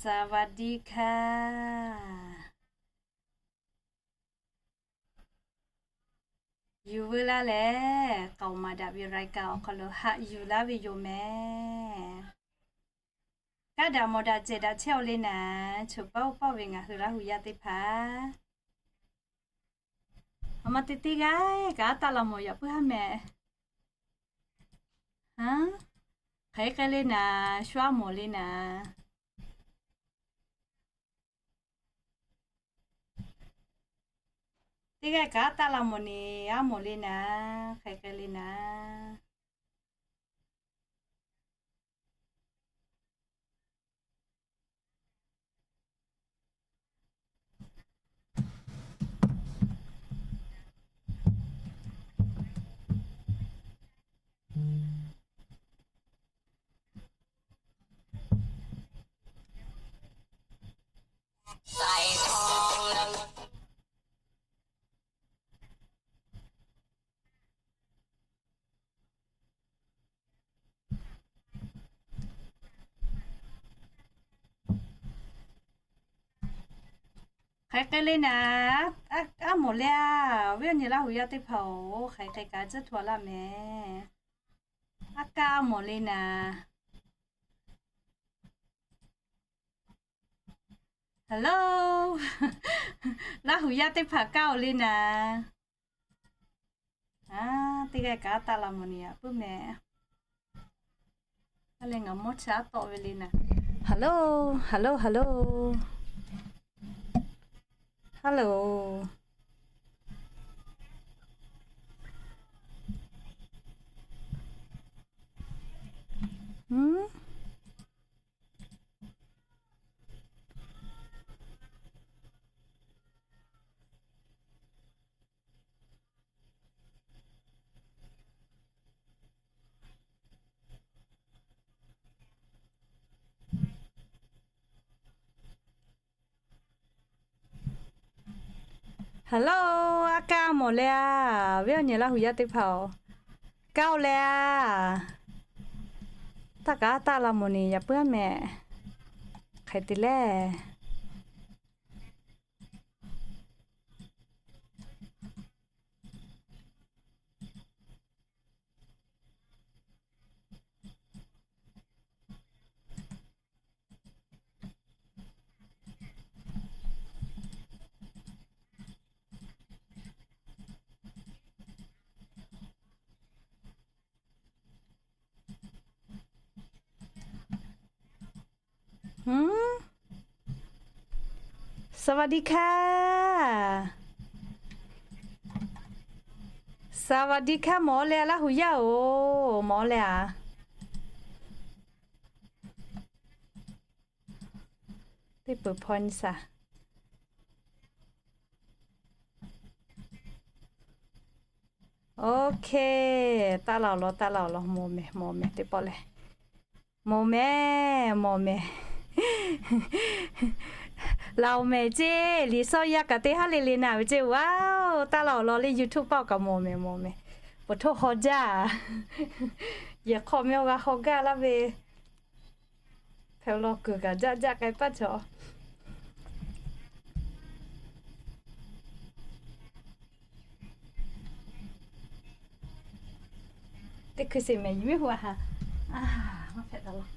สวัสดีค่ะ Yuˬ veu laˇ lehˬ, k'aoˍ maˍ daꞈ ve รายการ awˬ hk'aw lo haꞈ yuˬ laˇ ve yoˬ mehˍ. Kaˉ daꞈ mawˬ daꞈ cehˬ daꞈ chehˇ-oˬ le naˍ, choˬ paˆ oˇ paˆ ve ngaˬ hui Laˇ hu yaˇ teˇ hpaˍ. A ma te teˇ g'aˇ kaꞈ aˉ taˆ la mawˬ yaꞈ puiˉ haˉ mehˍ. Hk'aˬ hk'e k'ai le naˍ, shu aˉ mawˬ le naˍ. Teˇ g'aˇ kaꞈ aˉ taˆ la mawˬ ni, aˉ mawˬ le naˍ, hk'aˬ hk'e k'ai le naˍ. Hk'aˬ hk'e k'ai le naˍ, aˉ mawˬ le a, awˬ viˉ awˬ nyi Laˇ hu yaˇ teˇ hpaˍ-oˬ, hk'aˬ hk'e k'ai kaꞈ tcuhˉ hto laˇ mehˍ. Aˉ kaˆ aˉ mawˬ le naˍ. Hello, Laˇ hu yaˇ teˇ hpaˍ kaˇ-oˬ le naˍ. Teˇ g'aˇ kaꞈ aˉ taˆ la mawˬ ni yaꞈ puiˉ mehˍ. A lehˬ ngaˬ mawˇ chaˇ tawˆ ve le naˍ. Hello, hello, hello, hello. Hello, aˉ kaˆ mawˬ le a, viˉ awˬ nyi Laˇ hu yaˇ teˇ hpaˍ-oˬ, kaˇ-oˬ le a. Taˇ kaꞈ aˉ taˆ la mawˬ ni yaꞈ puiˉ mehˍ. Hk'aˬ hk'e te le. Hm? สวัสดีค่ะ สวัสดีค่ะ mawˬ le a Laˇ hu yaˇ-oˬ, mawˬ le a. Teˇ peuˬ hpaw nyi shaˍ. Okay, taˆ la awˬ lawn, taˆ la awˬ lawn, mawˬ mehˍ, mawˬ mehˍ teˇ pawˆ lehˬ. Mawˬ mehˍ, mawˬ mehˍ. Laˬ-oˬ mehˍ ceˇ, liꞈ shawˇ yaˇ kaꞈ teˇ haˉ le le naˍ ve ceˇ, wow, taˆ la awˬ lawn le YouTube paˆ kaꞈ mawˬ mehˍ, mawˬ mehˍ. Peuˬ htoˇ haw jaˇ. Yehˬ hk'aw meh g'a haw gaˇ laˇ ve. Hpehꞈ law kuiˬ kaꞈ jaˆ jaˆ k'ai paˆ chaw. Teˇ hkui sheˍ mehˍ, yehˬ miˉ hu a ha. Maˇ hpehꞈ taˍ laˇ.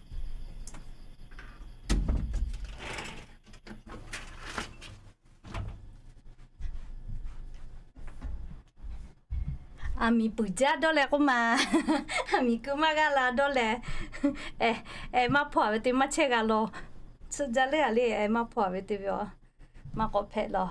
Aˬ miˍ puiˍ jaˇ dawˇ leh k'oˆ ma. Aˬ miˍ keu maˇ g'aˇ la dawˇ leh. Ehˬ, maˇ hpaw ve te maˇ chehˇ g'a law. Tsuhˇ jaˇ leuˉ a le, maˇ hpaw ve te ve a. Maˇ k'awꞈ hpehꞈ law.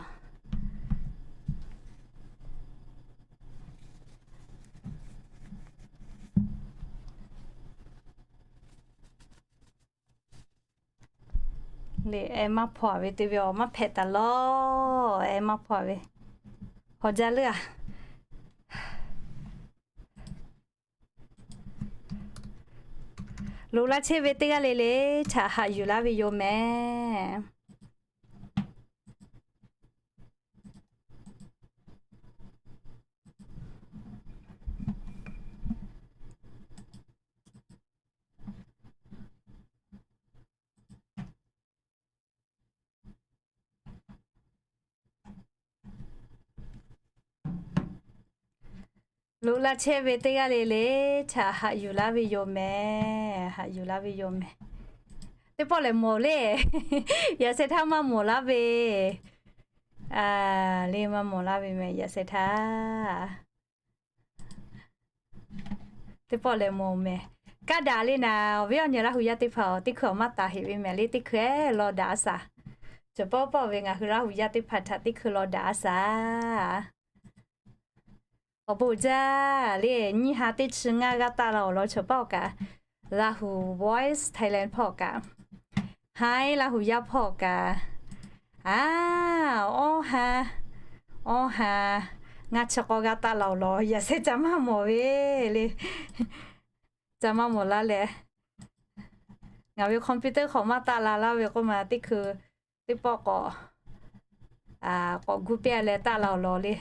Le, ehˬ maˇ hpaw ve te ve a, maˇ hpehꞈ taˍ law. Ehˬ maˇ hpaw ve. Haw jaˇ leuˉ a. Loꞈ laˇ chehˇ ve teˇ g'aˇ le le, chaꞈ haꞈ yuˬ laˇ ve yoˬ mehˍ. Loꞈ la chehˇ ve teˇ g'aˇ le le htaꞈ haꞈ yuˬ laˇ ve yoˬ mehˍ. Haꞈ yuˬ laˇ ve yoˬ mehˍ. Teˇ pawˆ lehˬ mawˬ le. Yaꞈ sheh htaˇ maˇ mawˬ laˇ ve. A, le maˇ mawˬ laˇ ve mehˍ yaꞈ sheh htaˇ. Teˇ pawˆ lehˬ mawˬ mehˍ. Kaˇ daꞈ le naˍ, awˬ viˉ awˬ nyi Laˇ hu yaˇ teˇ hpaˍ-oˬ, teˇ hkui awˬ maˇ taˍ heꞈ ve mehˍ le, teˇ hkui-eˬ law daꞈ a shaˍ. Cawˬ pawˆ pawˆ ve ngaˬ hui Laˇ hu yaˇ teˇ hpaˍ htaꞈ teˇ hkui law daꞈ a shaˍ. Awˬ bon jaˇ le, nyiˇ ha teˇ chi ngaˇ g'aˇ taˆ la awˬ lawn cawˬ pawˆ kaꞈ, Laˇ hu Voice Thailand hpawˇ kaꞈ, Hi Laˇ hu yaˇ hpawˇ kaꞈ, a, awˇ ha, awˇ ha, ngaˇ chi k'awˇ g'aˇ taˆ la awˬ lawn yaꞈ sheh ca maˇ mawˬ ve le. Ca maˇ mawˬ laˇ leh, ngaˬ ve computer hk'awꞈ maˇ taˆ la laˇ ve k'oˆ ma, teˇ hkui teˇ pawˆ k'awꞈ, k'awꞈ gu piˇ leh taˆ la awˬ lawn le.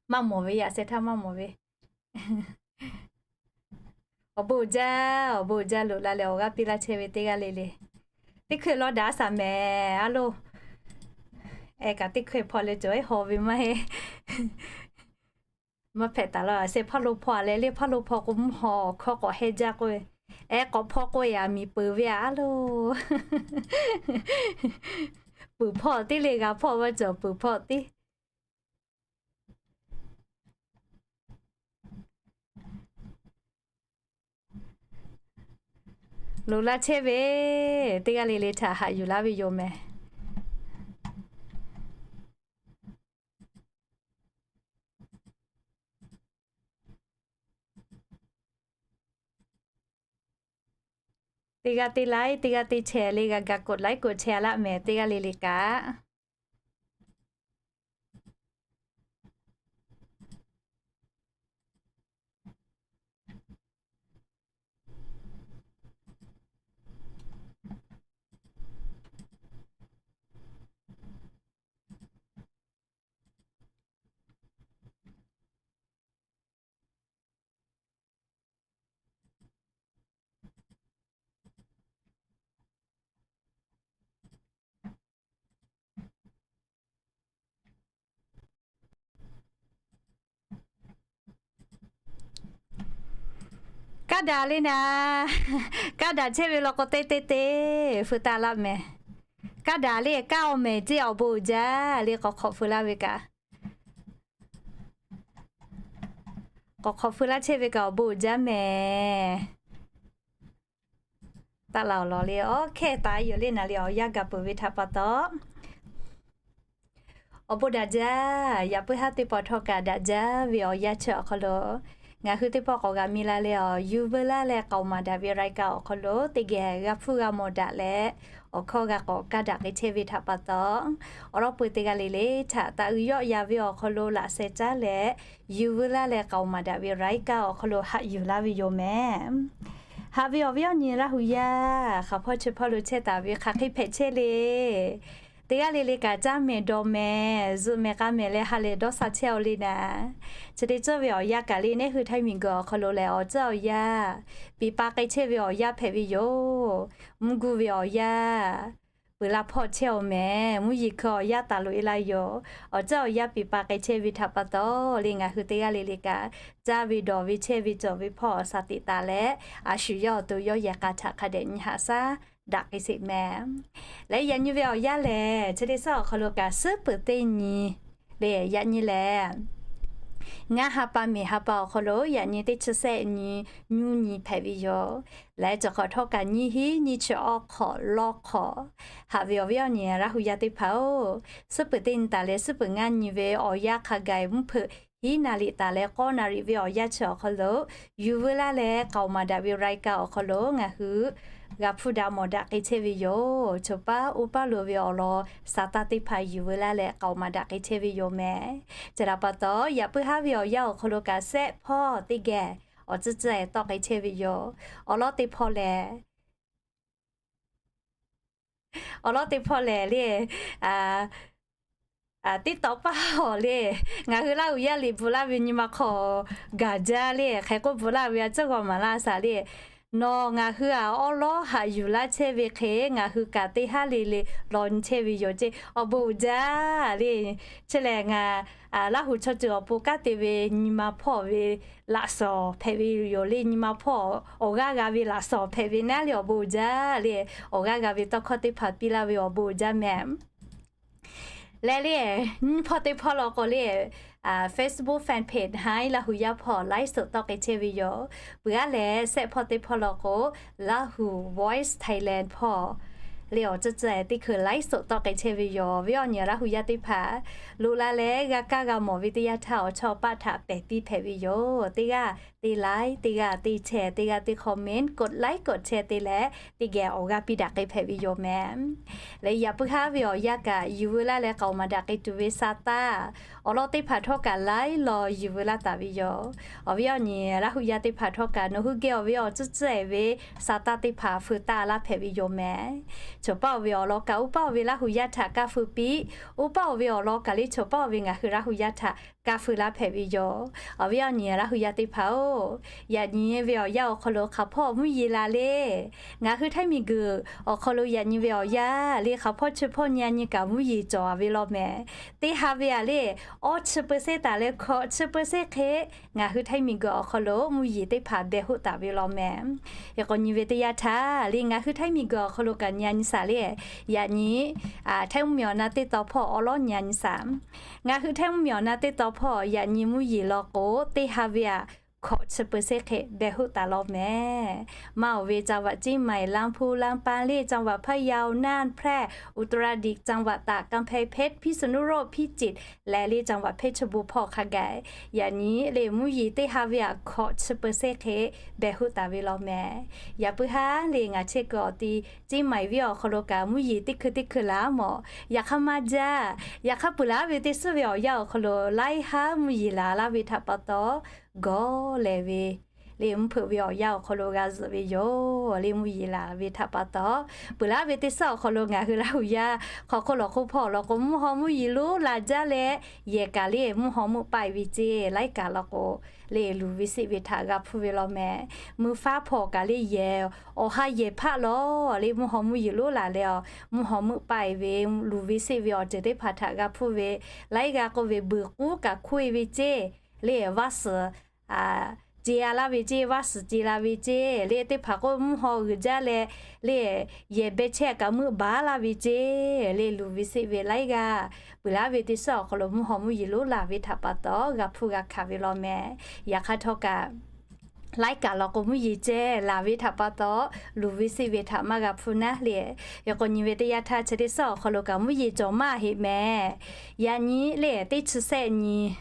Maˇ mawˬ ve, yaꞈ sheh htaˇ maˇ mawˬ ve. Awˬ bon jaˇ, awˬ bon jaˇ loꞈ la leh awˬ g'aˇ piˇ laˇ chehˇ ve teˇ g'aˇ le le. Teˇ hkui law daꞈ a shaˍ mehˍ a loˬ. Ehˉ kaꞈ teˇ hkui hpaw leh cawˬ ehˉ haw ve maˇ heˆ. Maˇ hpehꞈ taˍ la, sheh hpaˇ lo hpaw a leh le, hpaˇ lo hpaw k'o mvuhˇ haw awˬ hkawˇ k'awꞈ heh jaˇ k'oˆ ve, ehˉ k'awꞈ hpaw k'oˆ ve a miˬ peuˬ ve a loˬ. Peuˬ hpawˇ tiˉ le, g'a hpawˇ maˇ cawˬ peuˬ hpawˇ tiˉ. Loꞈ la chehˇ ve teˇ g'aˇ le le htaꞈ haꞈ yuˬ laˇ ve yoˬ mehˍ. Teˇ g'aˇ teˇ laiˉ, teˇ g'aˇ teˇ chehˇ le, g'a ga กดไลค์ กดแชร์ laˇ mehˍ teˇ g'aˇ le le kaꞈ. Kaˇ daꞈ le naˍ, kaˇ daꞈ chehˇ ve law k'o teˇ teˇ teˇ feu taˍ laˇ mehˍ. Kaˇ daꞈ le, kaˇ awˬ mehˍ ceˇ awˬ bon uiˍ jaˇ le k'awꞈ hk'awꞈ feu laˇ ve kaꞈ. K'awꞈ hk'awꞈ feu laˇ chehˇ ve kaꞈ awˬ bon uiˍ jaˇ mehˍ. Taˆ la awˬ lawn le, awˬ hkehˇ taˍ yoˬ le naˍ le awˬ yanˇ gaˬ peuˬ ve htaꞈ pa taw. Awˬ bon daꞈ jaˇ, yaꞈ puiˉ haˉ teˇ pawˆ htawˇ kaꞈ daꞈ jaˇ ve awˬ yanˇ chi awˬ hk'aw lo, ngaˬ hui teˇ pawˆ k'awꞈ g'a mi la leh awˬ yuˬ veu laˇ leh k'aoˍ maˍ daꞈ ve รายการ awˬ hk'aw lo teˇ geh g'a hpuˇ g'a mawˬ daꞈ leh, awˬ hkawˇ g'a k'awꞈ kaˇ daꞈ k'ai chehˇ ve htaꞈ pa taw, awˬ lawn peuˬ teˇ g'aˇ le le htaꞈ taꞈ uiˍ yawˆ yan ve awˬ hk'aw lo laꞈ sheh caˉ leh, yuˬ veu laˇ leh k'aoˍ maˍ daꞈ ve รายการ awˬ hk'aw lo haꞈ yuˬ laˇ ve yoˬ mehˍ. Haꞈ ve awˬ viˉ awˬ nyi Laˇ hu yaˇ hk'aˬ hpawˇ chi hpawˇ lo chehˇ taˍ ve hk'aˬ hk'e hpehꞈ chehˇ le. Teˇ g'aˇ le le kaꞈ caˇ mehˍ dawˬ mehˍ zuhꞈ mehˍ k'a mehˍ leh ha lehˬ dawˇ sha chehˇ aw le naˍ. Chi teˇ ceuˬ ve awˬ yanˇ kaꞈ le, neˉ hui Htaiˇ miˬguiˬ awˬ hk'aw lo lehˬ awˬ tcuhˉ awˬ yanˇ, piˍ pa k'ai chehˇ ve awˬ yanˇ hpehꞈ ve yoˬ. Mvuhˇ guˇ ve awˬ yanˇ, peuˬ la hpawˇ chehˇ aw mehˍ. Mvuhˇ yeˬ hkui awˬ yanˇ taˍ loꞈ e la yoˬ. Awˬ tcuhˉ awˬ yanˇ piˍ pa k'ai chehˇ ve htaꞈ pa taw le, ngaˬ hui teˇ g'aˇ le le kaꞈ caˇ ve dawˬ ve chehˇ ve cawˬ ve hpawˇ awˬ shaˍ teꞈ taˍ leh, a shu yawˇ awˬ to yawˇ yehˬ k'a htaꞈ hk'a dehꞈ nyi haꞈ shaˉ daꞈ k'ai sheˍ mehˍ. Leh yaꞈ nyi ve awˬ yanˇ lehˬ, chi teˇ ceuˬ awˬ hk'aw lo kaꞈ suhˉ peuˬ teˇ nyi le, yaꞈ nyi lehˬ ngaˇ ha pa miˬ ha pa awˬ hk'aw lo yaꞈ nyi teˇ chi sehˆ nyi nyuˇ nyi hpehꞈ ve yoˬ. Leh cawˬ hk'awꞈ htawˇ kaꞈ nyiˇ hinˉ nyiˇ chi awˇ hk'awꞈ lawˇ hk'awꞈ. Haꞈ ve awˬ viˉ awˬ nyi Laˇ hu yaˇ teˇ hpaˍ-oˬ, suhˉ peuˬ teˇ nyi taˍ leh suhˉ peuˬ ngaˇ nyi ve awˬ yanˇ hk'a gaˬ mvuhˇ hpeuꞈ hiˉ naˍ riˍ taˍ leh k'awˇ naˍ riˍ ve awˬ yanˇ chi awˬ hk'aw lo, yuˬ veu laˇ leh k'aoˍ maˍ daꞈ ve รายการ awˬ hk'aw lo ngaˬ hui g'a hpuˇ daꞈ mawˬ daꞈ k'ai chehˇ ve yoˬ. Choˬ paˉ oˇ paˉ lo ve awˬ lawn shaˍ taˇ teˇ hpaˍ yuˬ veu laˇ leh k'aoˍ maˍ daꞈ k'ai chehˇ ve yoˬ mehˍ. Chi htaꞈ pa taw, yaꞈ puiˉ haˉ ve awˬ yanˇ awˬ hk'aw lo kaꞈ sehˆ hpawˇ teˇ geh awˬ tcuhˉ tcuhˉ e tawˆ k'ai chehˇ ve yoˬ. Awˬ lawn teˇ hpawˇ lehˬ, awˬ lawn teˇ hpawˇ lehˬ le, teˇ tawꞈ paˇ awˬ le, ngaˬ hui Laˇ hu yaˇ liꞈ bvuhꞈ laˇ ve nyi ma hk'aw gaˬ jaˇ le, hk'e k'oˆ bvuhꞈ laˇ ve a tcuhˉ g'aw maˍ laˇ shaˍ le. Nawˬ ngaˬ hui-aˬ awˉ lawˉ haꞈ yuˬ laˇ chehˇ ve hk'e, ngaˬ hui kaꞈ teˇ haˉ le le law nyi chehˇ ve yoˬ ceˇ. Awˬ bon uiˍ jaˇ le. Chi lehˬ ngaˬ Laˇ huˍ chaw ceuˬ awˬ pon kanˉ te ve nyi ma hpawˇ ve laꞈ shawnˍ hpehꞈ ve yoˬ le. Nyi ma hpawˇ awˬ g'aˇ g'a ve laꞈ shawnˍ hpehꞈ ve naˉ le, awˬ bon uiˍ jaˇ le. Awˬ g'aˇ g'a ve tawˇ hkawˇ teˇ hpaˍ piˇ laˇ ve awˬ bon uiˍ jaˇ mehˍ. Leh le, nyiˇ hpawˇ teˇ hpawˇ law k'o le, Facebook fan page haˉ Laˇ huˍ yaˇ hpawˇ ไลฟ์สด tawˆ k'ai chehˇ ve yoˬ. Peuˬ aˉ leh sehˆ hpawˇ teˇ hpawˇ law k'o, Laˇ huˍ Voice Thailand hpawˇ le awˬ ceuˬ ceuˬ teˇ hkui ไลฟ์สด tawˆ k'ai chehˇ ve yoˬ. Ve awˬ nyi Laˇ huˍ yaˇ teˇ hpaˍ loꞈ la leh g'a kaˇ g'a mawˬ ve teˇ yanˇ htaˇ, awˬ chawˇ paˆ htaꞈ pehˬ piˇ hpehꞈ ve yoˬ. Teˇ g'aˇ teˇ like, teˇ g'aˇ teˇ share, teˇ g'aˇ teˇ comment, กดไลค์ กดแชร์ te leh teˇ geh awˬ g'aˇ piˇ daꞈ k'ai hpehꞈ ve yoˬ mehˍ. Leh yaꞈ puiˉ haˉ ve awˬ yanˇ kaꞈ yuˬ veu laˇ leh k'aoˍ maˍ daꞈ k'ai tuˬ ve sa taˇ awˬ lawn teˇ hpaˍ htawˇ kaꞈ laiˉ law yuˬ veu laˇ taˍ ve yoˬ. Awˬ viˉ awˬ nyi Laˇ huˍ yaˇ teˇ hpaˍ htawˇ kaꞈ nawˬ hui geh awˬ ve awˬ ceuˬ ceuˬ ve sa taˇ teˇ hpaˍ feu taˇ laˇ hpehꞈ ve yoˬ mehˍ. Chawˬ paˇ oˬ ve awˬ lawn kaꞈ oˇ paˇ oˬ ve Laˇ huˍ yaˇ htaꞈ kaˇ feu piˇ, oˇ paˇ oˬ ve awˬ lawn kaꞈ le chawˬ paˇ oˬ ve ngaˬ hui Laˇ huˍ yaˇ htaꞈ kaˇ feu laˇ hpehꞈ ve yoˬ. Awˬ viˉ awˬ nyi Laˇ huˍ yaˇ teˇ hpaˍ oˬ, yaꞈ nyi ve awˬ yanˇ awˬ hk'aw lo hk'aˬ hpawˇ mvuhˇ yeˬ la le. Ngaˬ hui Htaiˇ miˬguiˬ awˬ hk'aw lo yaꞈ nyi ve awˬ yanˇ le hk'aˬ hpawˇ chi hpawˇ nyi a nyi kaꞈ mvuhˇ yeˬ cawˬ ve law mehˍ. Teˇ ha ve aꞈ le, awˇ chi เปอร์เซ็นต์ taˍ leh hkawꞈ chi เปอร์เซ็นต์ hk'e, ngaˬ hui Htaiˇ miˬguiˬ awˬ hk'aw lo mvuhˇ yeˬ teˇ hpaˍ beh hoˆ taˍ ve law mehˍ. Hk'e k'o nyi ve teˇ yanˇ htaˇ le ngaˬ hui Htaiˇ miˬguiˬ awˬ hk'aw lo kaꞈ nyi a nyi shaˍ le, yaꞈ nyi Htaiˇ mvuhˇmiˬ awˬ na teˇ taw hpawˇ awˉ lawˉ nyi a nyi shaˍ. Ngaˬ hui Htaiˇ mvuhˇmiˬ awˬ na teˇ taw hpawˇ yaꞈ nyi mvuhˇ yeˬ law k'o, teˇ ha ve aꞈ hkawꞈ chi เปอร์เซ็นต์ hk'e beh hoˆ taˍ law mehˍ. Maˇ oˬ ve จังหวัดเชียงใหม่ ลำพูน ลำปาง le จังหวัดพะเยา น่าน แพร่ อุตรดิตถ์ จังหวัดตาก กำแพงเพชร พิษณุโลก พิจิตร leh le จังหวัดเพชรบูรณ์ hpawˇ hk'a gaˬ, yaꞈ nyi le mvuhˇ yeˬ teˇ ha ve aꞈ hkawꞈ chi เปอร์เซ็นต์ hk'e beh hoˆ taˍ ve law mehˍ. Yaꞈ puiˉ haˉ le ngaˬ chehˇ kuiˬ awˬ ti เชียงใหม่ venˇ awˬ hk'aw lo kaꞈ mvuhˇ yeˬ teˇ hkui teˇ hkui laˬ mawˬ. Yaꞈ hk'aˇ maˇ jaˇ. Yaꞈ hk'aˇ peuˬ laˉ ve teˇ suhˉ ve awˬ yanˇ awˬ hk'aw lo laiˉ haˉ mvuhˇ yeˬ laˬ laˇ ve htaꞈ pa taw, gawˬ lehˬ ve le mvuhˇ hpeuꞈ ve awˬ yanˇ awˬ hk'aw lo g'a zuhꞈ ve yoˬ. Le mvuhˇ yeˬ laˬ ve htaꞈ pa taw, peuˬ laˉ ve teˇ suhˉ awˬ hk'aw lo ngaˬ hui Laˇ huˍ yaˇ hk'aw hk'oˆ lawˬ hk'oˆ hpawˇ law k'o, mvuhˇ haw mvuhˇ yeˬ lonˉ la jaˇ leh, yehˬ kaꞈ le mvuhˇ haw meuˆ paˆ-e ve ceˇ, laiˉ kaꞈ law k'o, le luˬ ve seˆ ve htaꞈ g'a hpuˇ ve law mehˍ. Mui faˉ hpawˇ kaꞈ le yehˬ, awˬ ha yehˬ hpaˆ law le mvuhˇ haw mvuhˇ yeˬ lonˉ la leh, mvuhˇ haw meuˆ paˆ-e ve, luˬ ve seˆ ve awˬ ceuˬ teˇ hpaˍ htaꞈ g'a hpuˇ ve, laiˉ g'aˇ k'oˆ ve beuˬ k'uˉ kaꞈ hkoˇ-e ve ceˇ, le vaˇ suhˍ ce-a laˇ ve ceˇ, vaˇ suhˍ ce la ve ceˇ, le teˇ hpaˍ k'oˆ mvuhˇ haw uiˍ jaˇ leh, le yehˬ beh chehˇ kaꞈ meuˆ baˬ laˇ ve ceˇ, le luˬ ve seˆ ve laiˉ g'aˇ peuˬ laˉ ve teˇ suhˉ awˬ hk'aw lo mvuhˇ haw mvuhˇ yeˬ lonˉ la ve htaꞈ pa taw g'a hpuˇ g'a hkanˍ ve law mehˍ. Yaꞈ hk'aˇ htawˇ kaꞈ laiˉ kaꞈ law k'o mvuhˇ yeˬ cehˇ laˬ ve htaꞈ pa taw, luˬ ve seˆ ve htaꞈ maˇ g'a hpuˇ naˉ le. Hk'e k'o nyi ve teˇ yanˇ htaˇ chi teˇ suhˉ awˬ hk'aw lo kaꞈ mvuhˇ yeˬ cawˬ maˇ heˆ mehˍ. Yaꞈ nyi le teˇ chi sehˆ nyi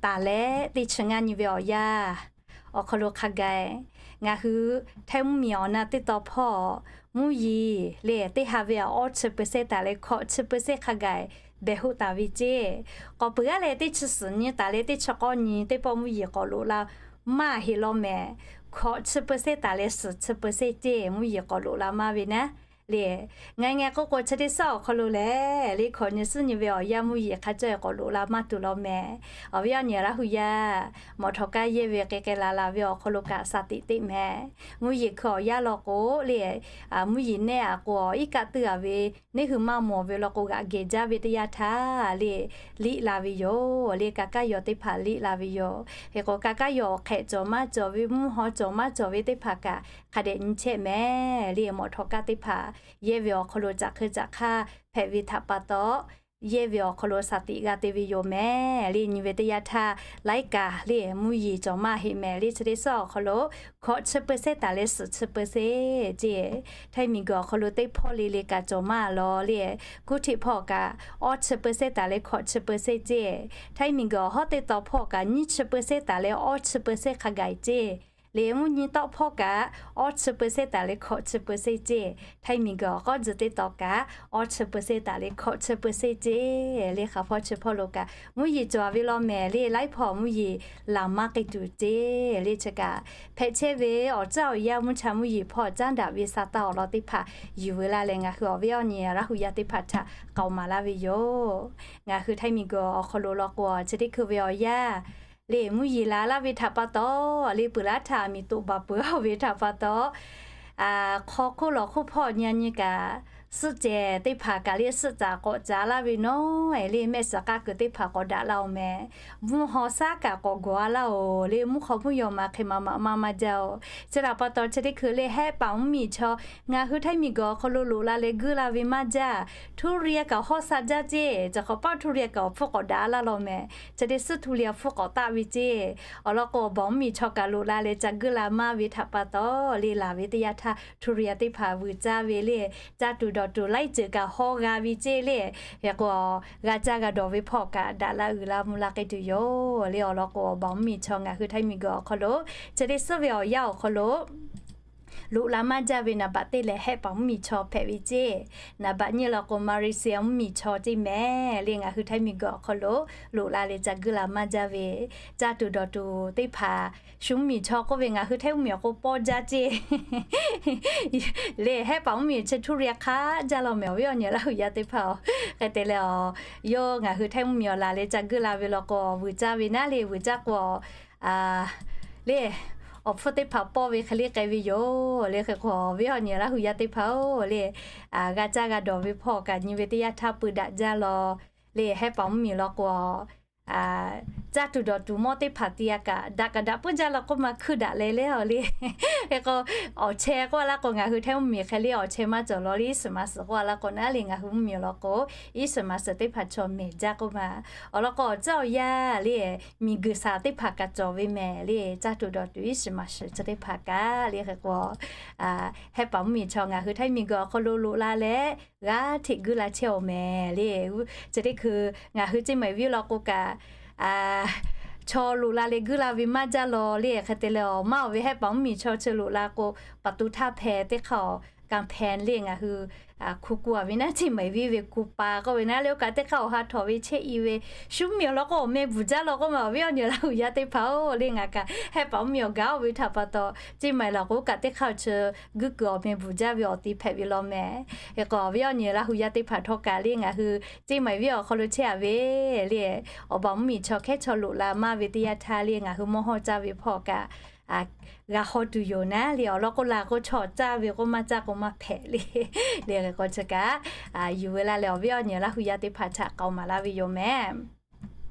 taˍ leh teˇ chi ngaˇ nyi ve awˬ yanˇ awˬ hk'aw lo hk'a gaˬ, ngaˬ hui Htaiˇ mvuhˇmiˬ awˬ na teˇ taw hpawˇ mvuhˇ yeˬ le teˇ ha ve aꞈ awˇ chi เปอร์เซ็นต์ taˍ leh hkawꞈ chi เปอร์เซ็นต์ hk'a gaˬ beh hoˆ taˍ ve ceˇ. K'awꞈ peuˬ g'aˇ leh teˇ chi suhˍ nyi taˍ leh teˇ chi k'awˇ nyi teˇ pawˆ mvuhˇ yeˬ k'awꞈ loꞈ la maˇ heˆ law mehˍ. Hkawꞈ chi เปอร์เซ็นต์ taˍ leh suhˍ chi เปอร์เซ็นต์ ceˇ mvuhˇ yeˬ k'awꞈ loꞈ la maˇ ve naˉ le. Ngaˬ ngaˬ k'oˆ k'o chi teˇ suhˉ awˬ hk'aw lo lehˬ, le hkawꞈ nyi suhˉ nyi ve awˬ yanˇ mvuhˇ yeˬ hk'a caˇ k'awꞈ loꞈ la maˇ tuˬ law mehˍ. Awˬ viˉ awˬ nyi Laˇ huˍ yaˇ, mawˬ htawꞈ kaˇ yehˇ ve k'ai k'ai laˬ laˬ ve awˬ hk'aw lo kaꞈ shaˍ tiꞈ teˇ mehˍ. Mvuhˇ yeˬ hkui awˬ yanˇ law k'o le, mvuhˇ yeˬ nehˇ aꞈ k'o awˬ iˉ kaˆ teuˇ a ve, neˇ hui maˇ mawˬ ve law k'o g'aꞈ geh jaˇ ve teˇ yanˇ htaˇ le, liꞈ la ve yoˬ. Le ka kaˇ yaw teˇ hpaˍ liꞈ la ve yoˬ. Hk'e k'o ka kaˇ yaw awˬ hk'ehꞈ cawˬ maˇ cawˬ ve, mvuhˇ haw cawˬ maˇ cawˬ ve teˇ hpaˍ kaꞈ hk'a dehꞈ nyi chehˇ mehˍ. Le mawˬ htawꞈ kaˇ teˇ hpaˍ yehˇ ve awˬ hk'aw lo caꞈ hk'e caꞈ hk'aˇ hpehꞈ ve htaꞈ pa taw, yehˇ ve awˬ hk'aw lo shaˍ tiꞈ g'a te ve yoˬ mehˍ. Le nyi ve teˇ yanˇ htaˇ laiˉ kaꞈ le mvuhˇ yeˬ cawˬ maˇ heˆ mehˍ. Le chi teˇ suhˉ awˬ hk'aw lo hkawꞈ chi เปอร์เซ็นต์ taˍ leh suhˍ chi เปอร์เซ็นต์ ceˇ. Htaiˇ miˬguiˬ awˬ hk'aw lo teˇ hpawˇ le le kaꞈ cawˬ maˇ law le, kuˇ hteꞈ hpawˇ kaꞈ awˇ chi เปอร์เซ็นต์ taˍ leh hkawꞈ chi เปอร์เซ็นต์ ceˇ. Htaiˇ miˬguiˬ awˬ hawˉ teˇ taw hpawˇ kaꞈ nyiˇ chi เปอร์เซ็นต์ taˍ leh awˇ chi เปอร์เซ็นต์ hk'a gaˬ ceˇ. Le mvuhˇ nyi tawˆ hpawˇ kaꞈ awˇ chi เปอร์เซ็นต์ taˍ leh hkawꞈ chi เปอร์เซ็นต์ ceˇ. Htaiˇ miˬguiˬ awˬ k'awˇ tzuhˬ teˇ taw kaꞈ awˇ chi เปอร์เซ็นต์ taˍ leh hkawꞈ chi เปอร์เซ็นต์ ceˇ. Le hk'a hpawˇ chi hpawˇ lo kaꞈ mvuhˇ yeˬ cawˬ ve law mehˍ. Le laiˉ hpawˇ mvuhˇ yeˬ laˬ maˇ k'ai tuˬ ceˇ. Le chi kaꞈ hpehꞈ chehˇ ve awˬ caˇ awˬ yanˇ mvuhˇ cha mvuhˇ yeˬ hpawˇ caˉ daꞈ ve sa taˇ awˬ lawn teˇ hpaˍ yuˬ veu laˇ leh ngaˬ hui awˬ viˉ awˬ nyi Laˇ huˍ yaˇ teˇ hpaˍ htaꞈ k'aoˍ maˍ laˇ ve yoˬ. Ngaˬ hui Htaiˇ miˬguiˬ awˬ hk'aw lo law k'o chi teˇ hkui ve awˬ yanˇ le mvuhˇ yeˬ la laˇ ve htaꞈ pa taw, le peuˬ laˇ htaꞈ miˬ toꞈ baˬ peuˬ a ve htaꞈ pa taw, hk'aw hk'oˆ lawˬ hk'oˆ hpawˇ nyi nyi kaꞈ, suhˆ cehˬ teˇ hpaˍ kaꞈ le suhˆ caˍ k'awꞈ caˍ laˇ ve nawˉ, le mehˆ suhˍ k'aˆ kuiˬ teˇ hpaˍ k'awꞈ daꞈ laˇ-oˬ mehˍ. Mvuhˇ haw shaˉ kaꞈ k'awꞈ gawˬ a laˇ-oˬ, le mvuhˇ hk'aw mvuhˇ yaw ma hk'e ma maꞈ maˇ maˇ jaˇ-oˬ. Chi htaꞈ pa taw chi teˇ hkui le hehˆ paˍ mvuhˇ miˬ chaw ngaˬ hui Htaiˇ miˬ guiˬ awˬ hk'aw lo loꞈ la leh guiˇ la ve maˇ jaˇ. Htuˇ riˇ kaꞈ hawˉ sha jaˇ ceˇ. Caˬ hk'awꞈ paˆ htuˇ riˇ kaꞈ awˬ hpfuhˇ k'awꞈ daꞈ a laˇ law mehˍ. Chi teˇ suhˉ htuˇ riˇ awˬ hpfuhˇ k'awꞈ taˆ ve ceˇ. Awˬ lawn k'o, awˬ baˬ mvuhˇ miˬ chaw kaꞈ loꞈ la leh ca guiˇ la maˇ ve htaꞈ pa taw, le laˬ ve teˇ yanˇ htaˇ htuˇ riˇ teˇ hpaˍ vuiˬ caˇ ve le, caˇ tuˬ dawˬ tuˬ laiˉ ceuˬ kaꞈ haw g'a ve ceˇ le. Hk'e k'o, g'a caˇ g'a dawˬ ve hpawˇ kaꞈ daꞈ la uiˍ la mvuh la k'ai tuˬ yoˬ le. Awˬ lawn k'o, awˬ baˬ mvuhˇ miˬ chaw ngaˬ hui Htaiˇ miˬ guiˬ awˬ hk'aw lo chi teˇ suhˉ ve awˬ yanˇ awˬ hk'aw lo loꞈ la maˇ jaˇ ve naˍ baꞈ teˇ lehˬ hehˆ paˍ mvuhˇ miˬ chaw hpehꞈ ve ceˇ. Naˍ baꞈ nyiˇ law k'o, Malaysia mvuhˇ miˬ chaw ceˇ mehˍ le. Ngaˬ hui Htaiˇ miˬ guiˬ awˬ hk'aw lo loꞈ la leh ca guiˇ la maˇ jaˇ ve, caˇ tuˬ dawˬ tuˬ teˇ hpaˍ shu mvuhˇ miˬ chaw k'oˆ ve ngaˬ hui Htaiˇ mvuhˇ miˬ awˬ k'o pawˇ jaˇ ceˇ. Le hehˆ paˍ mvuhˇ miˬ chi htuˇ riˇ hk'aˆ jaˇ law mehˍ. Awˬ viˉ awˬ nyi Laˇ huˍ yaˇ teˇ hpaˍ-oˬ, hk'e te leh, yawˇ ngaˬ hui Htaiˇ mvuhˇ miˬ awˬ laˬ leh ca guiˇ la ve law k'o, vuiˬ caˇ ve naˉ le, vuiˬ caˇ k'o le awˬ hpfuhˇ teˇ hpaˍ pawˇ ve hk'e le k'ai ve yoˬ le. Hk'e k'o, awˬ viˉ awˬ nyi Laˇ huˍ yaˇ teˇ hpaˍ-oˬ le, g'a caˇ g'a dawˬ ve hpawˇ kaꞈ nyi ve teˇ yanˇ htaˇ peu daꞈ jaˇ law le. Hehˆ paˍ mvuhˇ miˬ law k'o, caˇ tuˬ dawˬ tuˬ mawˇ teˇ hpaˍ te a kaꞈ daꞈ kaꞈ daꞈ puiˉ jaˇ law k'oˆ ma hkuiˇ daꞈ leh le. Awˬ le, hk'e k'o, awˬ chehˇ k'oˆ a laˇ k'o, ngaˬ hui Htaiˇ mvuhˇ miˬ hk'e le awˬ chehˇ maˇ cawˬ law le, Easter Monday k'oˆ a laˇ k'o naˉ le, ngaˬ hui mvuhˇ miˬ awˬ lawn k'o, Easter Monday teˇ hpaˍ chaw mehˍ jaˇ k'oˆ ma. Awˬ lawn k'o, awˬ tcuhˉ awˬ yanˇ le miˬ guiˬ shaˍ teˇ hpaˍ kaꞈ cawˬ ve mehˍ le, caˇ tuˬ dawˬ tuˬ Easter Monday chi teˇ hpaˍ kaꞈ le. Hk'e k'o, hehˆ paˍ mvuhˇ miˬ chaw ngaˬ hui Htaiˇ miˬ guiˬ awˬ hk'aw lo loꞈ la leh g'a hteꞈ guiˇ la chehˇ-oˬ mehˍ le. Chi teˇ hkui ngaˬ hui ceˇ maiˍ viˉ law k'o kaꞈ, chaw loꞈ la leh guiˇ la ve maˇ jaˇ law le. Hk'e te leh, awˬ maˇ awˬ ve hehˆ paˍ mvuhˇ miˬ chaw chi loꞈ la k'o, paˍ tu htaˇ hpehꞈ teˇ hk'aˇ awˬ kanˇ hpehꞈ le ngaˬ hui hku ku a ve naˉ, ceˇ maiˍ viˉ ve ku pa k'oˆ ve naˉ le, oˇ kaꞈ teˇ hk'aˇ awˬ ha htawꞈ ve chehˇ i ve, shu mvuhˇ miˬ awˬ lawn k'o awˬ meh bvuhˬ jaˇ law k'oˆ ma. Awˬ viˉ awˬ nyi Laˇ huˍ yaˇ teˇ hpaˍ-oˬ le, ngaˬ kaꞈ hehˆ paˍ mvuhˇ miˬ awˬ gaˬ oˇ ve htaꞈ pa taw, ceˇ maiˍ laˬ k'o oˇ kaꞈ teˇ hk'aˇ chi guiˇ kuiˬ awˬ meh bvuhˬ jaˇ ve awˬ ti hpehꞈ ve law mehˍ. Hk'e k'o, awˬ viˉ awˬ nyi Laˇ huˍ yaˇ teˇ hpaˍ htawˇ kaꞈ le ngaˬ hui ceˇ maiˍ viˉ awˬ hk'aw lo chehˇ a ve le, awˬ baˬ mvuhˇ miˬ chaw hkehˉ chaw loꞈ la maˇ ve teˇ yanˇ htaˇ le ngaˬ hui mawˇ hawˇ caˇ ve hpawˇ kaꞈ g'a hawˇ tuˬ yoˬ naˉ le. Awˬ lawn k'o la k'o, chaw caˇ ve k'o maˇ caˇ k'o maˇ hpehꞈ le. Le hk'e k'o chi kaꞈ yuˬ ve la leh, awˬ viˉ awˬ nyi Laˇ huˍ yaˇ teˇ hpaˍ htaꞈ k'aoˍ maˍ laˇ ve yoˬ mehˍ.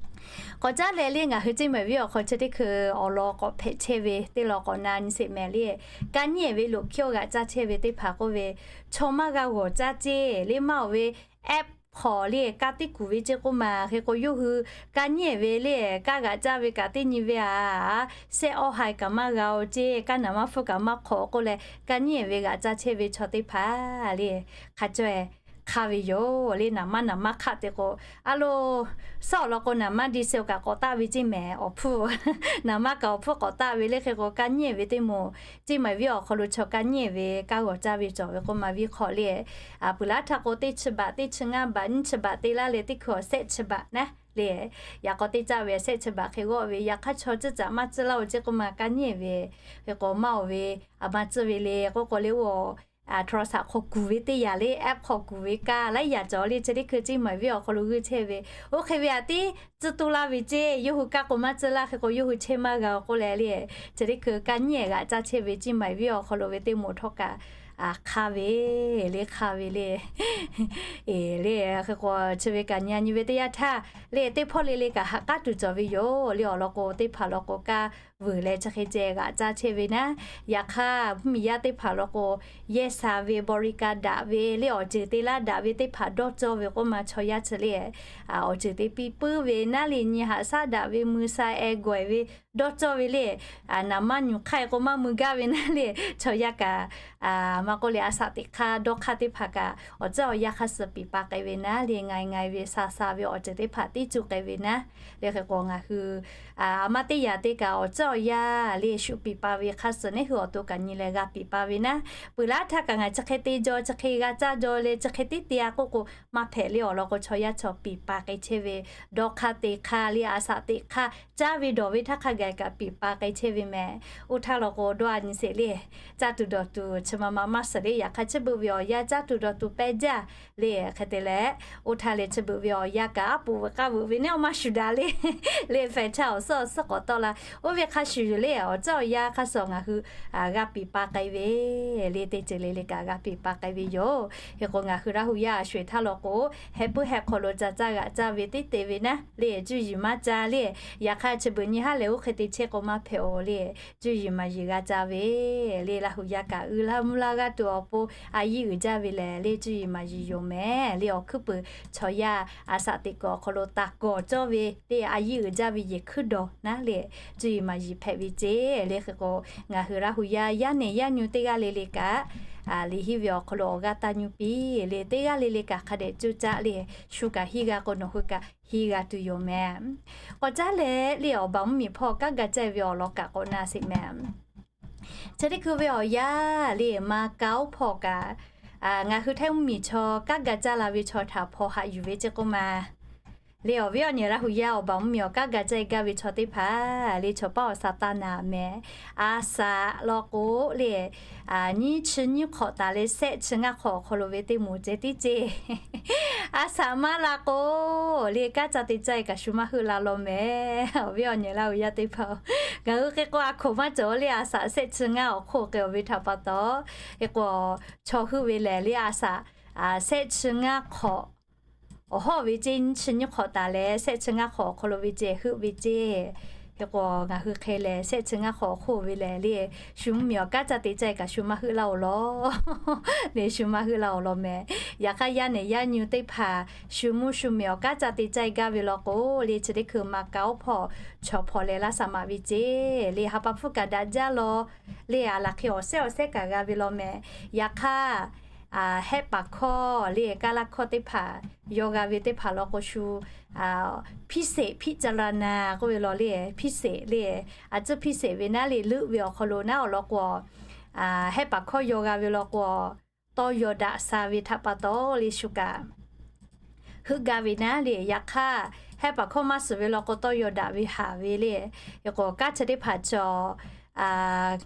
K'awꞈ caˉ leh le ngaˬ hui ceˇ maiˍ viˉ awˬ hk'aw chi teˇ hkui awˬ lawn k'awꞈ hpehꞈ chehˇ ve teˇ lawn k'awꞈ na nyi sheˍ mehˍ le. Ka nyiˉ ehˍ ve loꞈ hkiˇ awˬ g'aꞈ caˇ chehˇ ve teˇ hpaˍ k'oˆ ve, chaw maˇ g'a g'awˬ caˇ ceˇ le, maˇ awˬ ve app hk'aw le kaˇ teˇ kuˬ ve ceˇ k'oˆ ma. Hk'e k'o yawˇ hui ka nyiˉ ehˍ ve le kaˇ g'aꞈ caˇ ve kaꞈ teˇ nyi ve a, sehˆ awˇ ha kaꞈ maˇ g'a-oˬ ceˇ, kaˇ naˍ maˇ hpfuhˇ kaꞈ maˇ hk'awꞈ k'oˆ leh, ka nyiˉ ehˍ ve g'aꞈ caˇ chehˇ ve chaw teˇ hpaˍ le hk'a caweh hk'aˇ ve yoˬ le. Naˍ maˇ naˍ maˇ hk'aˆ te k'o, a lo, suhˉ awˬ lawn k'o naˍ maˇ di seh-oˬ kaꞈ k'awꞈ taˆ ve ceˇ mehˍ awˬ hpfuhˇ, naˍ maˇ kaꞈ awˬ hpfuhˇ k'awꞈ taˆ ve le. Hk'e k'o ka nyiˉ ehˍ ve teˇ moˍ, ceˇ maiˍ viˉ awˬ hk'aw lo chaw ka nyiˉ ehˍ ve kaˇ g'awˬ caˇ ve cawˬ ve k'oˆ ma viˉ hk'aw le. Peuˬ laˇ htaˇ k'o teˇ chi baꞈ, teˇ chi ngaˇ baꞈ, nyiˇ chi baꞈ te laˇ leh teˇ hkui awˬ sehˆ chi baꞈ naˉ le. Yaꞈ k'aw teˇ caˆ ve awˬ sehˆ chi baꞈ hk'e g'awˆ ve, yaꞈ hk'aˇ chaw tcuhˇ caꞈ maˇ tcuhˇ laˇ-oˬ ceˇ k'oˆ ma ka nyiˉ ehˍ ve. Hk'e k'o maˇ awˬ ve a maˇ tcuhˇ ve le k'oˆ k'o le, oˇ โทรศัพท์ hk'aw kuˬ ve teˇ yanˇ le, app hk'aw kuˬ ve kaˇ laiˉ yaꞈ cawˬ le. Chi teˇ hkui ceˇ maiˍ viˉ awˬ hk'aw lo g'uiˇ chehˇ ve, oˇ hk'e ve aꞈ tiˉ tcuhˇ toˇ laˇ ve ceˇ, yawˇ hui kaˇ k'o maˇ tcuhˇ laˇ. Hk'e k'o yawˇ hui chehˇ maˇ g'a-oˬ k'oˆ leh le, chi teˇ hkui ka nyiˉ ehˍ g'aꞈ caˇ chehˇ ve ceˇ maiˍ viˉ awˬ hk'aw lo ve teˇ moˍ htawˇ kaꞈ hk'aˇ ve le, hk'aˇ ve le. Eˬ le, hk'e k'o chi ve kaꞈ nyi a nyi ve teˇ yanˇ htaˇ le, teˇ hpawˇ le le kaꞈ haꞈ k'aˉ tuˬ cawˬ ve yoˬ le. Awˬ lawn k'o teˇ hpaˍ lawn k'o kaˇ vuiˬ leh chi hk'e ceh g'aꞈ caˇ chehˇ ve naˉ. Yaꞈ hk'aˇ mvuhˇ miˬ yaˇ teˇ hpaˍ lawn k'o, yehˇ sha ve บริการ daꞈ ve le, awˬ ceuˬ te laˇ daꞈ ve teˇ hpaˍ dawˇ cawˇ ve k'oˆ ma chaw yaˇ chi le, awˬ ceuˬ te piˇ puiˉ ve naˉ le, nyi haꞈ shaˉ daꞈ ve, mui sha eh gawˬ-e ve dawˇ cawˇ ve le. Naˍ maˇ nyuˬ hk'aˇ k'o maˇ mui gaˇ ve naˉ le, chaw yaˇ kaꞈ maˇ k'oˆ le, a shaꞈ teꞈ hk'aˇ dawˇ hk'aˇ teˇ hpaˍ kaꞈ awˬ tcuhˉ awˬ yanˇ hk'a suh piˍ pa k'ai ve naˉ le, nga e nga e ve sha sha ve awˬ ceuˬ teˇ hpaˍ tiˉ cuˇ k'ai ve naˉ. Le hk'e k'o ngaˬ hui a maˇ teˇ yaꞈ te kaꞈ awˬ awˬ yanˇ le shu piˍ pa ve hk'a suhˍ neˉ hui awˬ to kaꞈ nyi leh g'a piˍ pa ve naˉ. Peuˬ laˇ htaˇ kaꞈ ngaˬ chi hk'e te jaw, chi hk'e g'a caˇ jaw le, chi hk'e tiˉ te-a k'oˆ k'o maˇ hpehꞈ le. Awˬ lawn k'o chaw yaˇ chaw piˍ pa k'ai chehˇ ve, dawˇ hk'aˇ te hk'aˇ le, a saꞈ teꞈ hk'aˇ caˇ ve dawˬ ve htaˇ hk'a gaˬ kaꞈ piˍ pa k'ai chehˇ ve mehˍ. Oˇ htaˇ law k'o dawˇ a nyi sheˍ le, caˇ tuˬ dawˬ tuˬ chi ma ma maˇ suhˍ le. Yaꞈ hk'aˇ chi beuꞈ ve awˬ yanˇ caˇ tuˬ dawˬ tuˬ pehˇ jaˇ le. Hk'e te leh, oˇ htaˇ leh chi beuꞈ ve awˬ yanˇ kaꞈ aˉ poꞈ veuꞈ k'aˇ veuꞈ ve neˉ awˬ maˇ shuˍ daꞈ le. Le hpehꞈ htaˇ awˬ suhˉ awˬ suhˉ k'awꞈ tawˆ la. Oˇ ve hk'a shuˍ yoˬ le, awˬ tcuhˉ awˬ yanˇ hk'a suhˍ ngaˬ hui g'a piˍ pa k'ai ve le, teˇ ceuˬ le le kaꞈ g'a piˍ pa k'ai ve yoˬ. Hk'e k'o ngaˬ hui Laˇ hu yaˇ a sho eˬ htaˇ law k'o, heh puiˉ heh hk'aw lo ca caˇ g'aꞈ caˇ ve teˇ te ve naˉ le, cuˇ yiˍ maˇ ca le. Yaꞈ hk'aˇ chi beuꞈ nyi haˉ lehˬ oˇ hk'e te chehˇ k'o maˇ hpehꞈ-oˬ le, cuˇ yiˍ maˍ yiˍ g'a ca ve le. Laˇ hu yaˇ kaꞈ uiˍ la mvuh la g'a tuˬ awˬ pon a yiˇ uiˍ jaˇ ve lehˬ le, cuˇ yiˍ maˍ yiˍ yoˬ mehˍ le. Awˬ hkuiˉ puiˍ chaw yaˇ a saꞈ teꞈ kuiˬ awˬ hk'aw lo taˍ kawˍ cawˇ ve le, a yiˇ uiˍ jaˇ ve yehˬ hkuiˉ dawˬ naˉ le, cuˇ yiˍ maˍ yiˍ hpehꞈ ve ceˇ le. Hk'e k'o ngaˬ hui Laˇ hu yaˇ yaˇ nehˬ yaˇ nyu teˇ g'aˇ le le kaꞈ, liꞈ henˇ ve awˬ hk'aw lo awˬ g'aˇ taˇ nyu piˇ le, teˇ g'aˇ le le kaꞈ hk'a dehꞈ cuˇ caˆ le, shu kaꞈ henˇ g'a k'o nawˬ hui kaꞈ henˇ g'a tuˬ yoˬ mehˍ. K'awꞈ caˉ leh le awˬ baˬ mvuhˇmiˬ hpawˇ kanˉ ga caˇ ve awˬ lawn kaꞈ k'awꞈ na sheˍ mehˍ. Chi teˇ hkui ve awˬ yanˇ le Macau hpawˇ kaꞈ, ngaˬ hui Htaiˇ mvuhˇmiˬ chaw kanˉ ga caˇ la ve chaw htaꞈ hpaw haꞈ yuˬ ve ceˇ k'oˆ ma le. Awˬ viˉ awˬ nyi Laˇ hu yaˇ awˬ baˬ mvuhˇmiˬ awˬ kanˉ ga caˇ gaˇ ve chaw teˇ hpaˍ le, chaw paˉ awˬ sa taˇ naˍ mehˍ. A saꞈ law k'o le, nyiˇ chi nyiˇ hk'awꞈ taˍ leh shehˆ chi ngaˇ hk'awꞈ awˬ hk'aw lo ve teˇ moˍ ceh tiˉ ceˇ. A saꞈ maˇ la k'o le, kanˉ ca te caˇ e kaꞈ shu maˇ heuˆ la law mehˍ. Awˬ viˉ awˬ nyi Laˇ hu yaˇ teˇ hpaˍ-oˬ, ngaˬ hui hk'e k'o a hkoˍ maˇ cawˬ le, a saꞈ shehˆ chi ngaˇ awˬ hk'oˆ k'ai-oˬ ve htaꞈ pa taw, hk'e k'o chaw heuˆ ve lehˬ le a saꞈ shehˆ chi ngaˇ hk'awꞈ awˬ hawˉ ve ceˇ, nyiˇ chi nyiˇ hk'awꞈ taˍ leh shehˆ chi ngaˇ hk'awꞈ awˬ hk'aw lo ve ceh heuˆ ve ceˇ. Hk'e k'o ngaˬ hui hk'e lehˬ shehˆ chi ngaˇ hk'awꞈ awˬ hk'oˆ ve lehˬ le, shu mvuhˇmiˬ awˬ kanˉ ca te caˇ e kaꞈ shu maˇ heuˆ laˇ-oˬ law le, shu maˇ heuˆ laˇ-oˬ law mehˍ. Yaꞈ hk'aˇ yaˇ nehˬ yaˇ nyu teˇ hpaˍ shu mvuhˇ shu miˬ awˬ kanˉ ca te caˇ e gaˇ ve law k'o le, chi teˇ hkui Macau hpawˇ chaw hpaw leh laˇ saˍ maꞈ ve ceˇ le, ha pa hpfuhˇ kaꞈ daꞈ jaˇ law le, a laˬ hk'e awˬ sehˉ awˬ sehˉ kaꞈ g'a ve law mehˍ. Yaꞈ hk'aˇ hehˆ paˍ hkawˇ le, kaˇ laˇ hkawˇ teˇ hpaˍ yaw g'a ve teˇ hpaˍ law k'o shu พิเศษพิจารณา k'oˆ ve law le, พิเศษ le, a tcuhˉ พิเศษ ve naˉ le, leuˆ ve awˬ hk'aw lo naˉ awˬ lawn k'o, hehˆ paˍ hkawˇ yaw g'a ve law k'o, tawˇ yaw daꞈ sha ve htaꞈ pa taw le shu kaꞈ heuˆ gaˇ ve naˉ le. Yaꞈ hk'aˇ hehˆ paˍ hkawˇ maˇ suhˍ ve law k'o tawˇ yaw daꞈ ve haˍ ve le. Hk'e k'o kanˉ chi teˇ hpaˍ cawˬ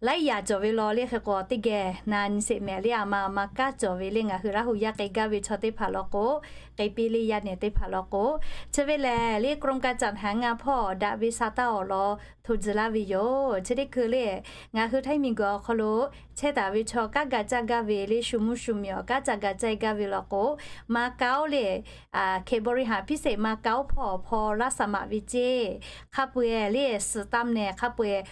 laiˉ yaꞈ cawˬ ve law le. Hk'e k'o teˇ geh na nyi sheˍ mehˍ le, a ma a ma kanˉ cawˬ ve le. Ngaˬ hui Laˇ hu yaˇ k'ai gaˇ ve chaw teˇ hpaˍ law k'o, k'ai piˇ le yaˇ nehˬ teˇ hpaˍ law k'o, chi ve lehˬ le กรมการจัดหางาน hpawˇ daꞈ ve sha taˇ awˬ lawn hto tcuh laˇ ve yoˬ. Chi teˇ hkui le ngaˬ hui Htaiˇ miˬguiˬ awˬ hk'aw lo chehˇ taˍ ve chaw kanˉ ga caˇ gaˇ ve le, shu mvuhˇ shu miˬ awˬ kanˉ ca ga caˇ gaˇ ve law k'o, Macau le, hk'e บริหารพิเศษ Macau hpawˇ hpaw laˇ saˍ maꞈ ve ceˇ. Hk'a peu-eˬ le suhˍ taˇ nehˬ hk'a peu-eˬ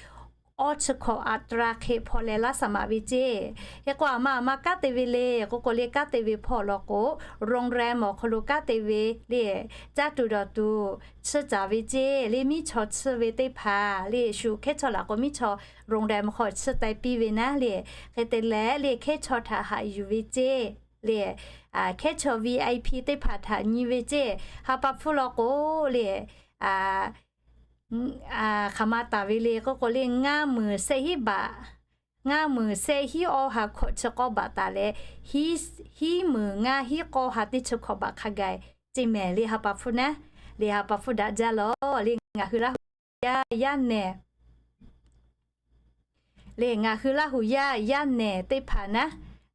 awˇ chi hkawꞈ อัตรา hk'e hpaw leh laˇ saˍ maꞈ ve ceˇ. Hk'e k'o a ma a ma kanˉ te ve le k'oˆ k'o le, kanˉ te ve hpawˇ law k'o, โรงแรม awˬ hk'aw lo kanˉ te ve le, caˇ tuˬ dawˬ tuˬ chiˇ caˍ ve ceˇ le, miˉ chaw chiˇ ve teˇ hpaˍ le, shu hkehˉ chaw laꞈ k'o miˉ chaw โรงแรม hk'aw chiˇ taiˍ piˇ ve naˉ le. Hk'e te leh le hkehˉ chaw htaꞈ haꞈ yuˬ ve ceˇ le, hkehˉ chaw วีไอพี teˇ hpaˍ htaꞈ nyi ve ceˇ. Ha pa hpfuhˇ law k'o le, hk'aˬ ma taˍ ve le k'oˆ k'o le, ngaˇ meunˍ shehˆ hiˉ baꞈ, ngaˇ meunˍ shehˆ hiˉ awˇ ha hkawꞈ chi k'awˇ baꞈ taˍ leh, hiˉ meunˍ ngaˇ hiˉ k'awˇ ha teˇ chi hkawꞈ baꞈ hk'a gaˬ ceˇ mehˍ le. Ha pa hpfuhˇ naˉ le, ha pa hpfuhˇ daꞈ jaˇ law le. Ngaˬ hui Laˇ hu yaˇ yaˇ nehˬ le, ngaˬ hui Laˇ hu yaˇ yaˇ nehˬ teˇ hpaˍ naˉ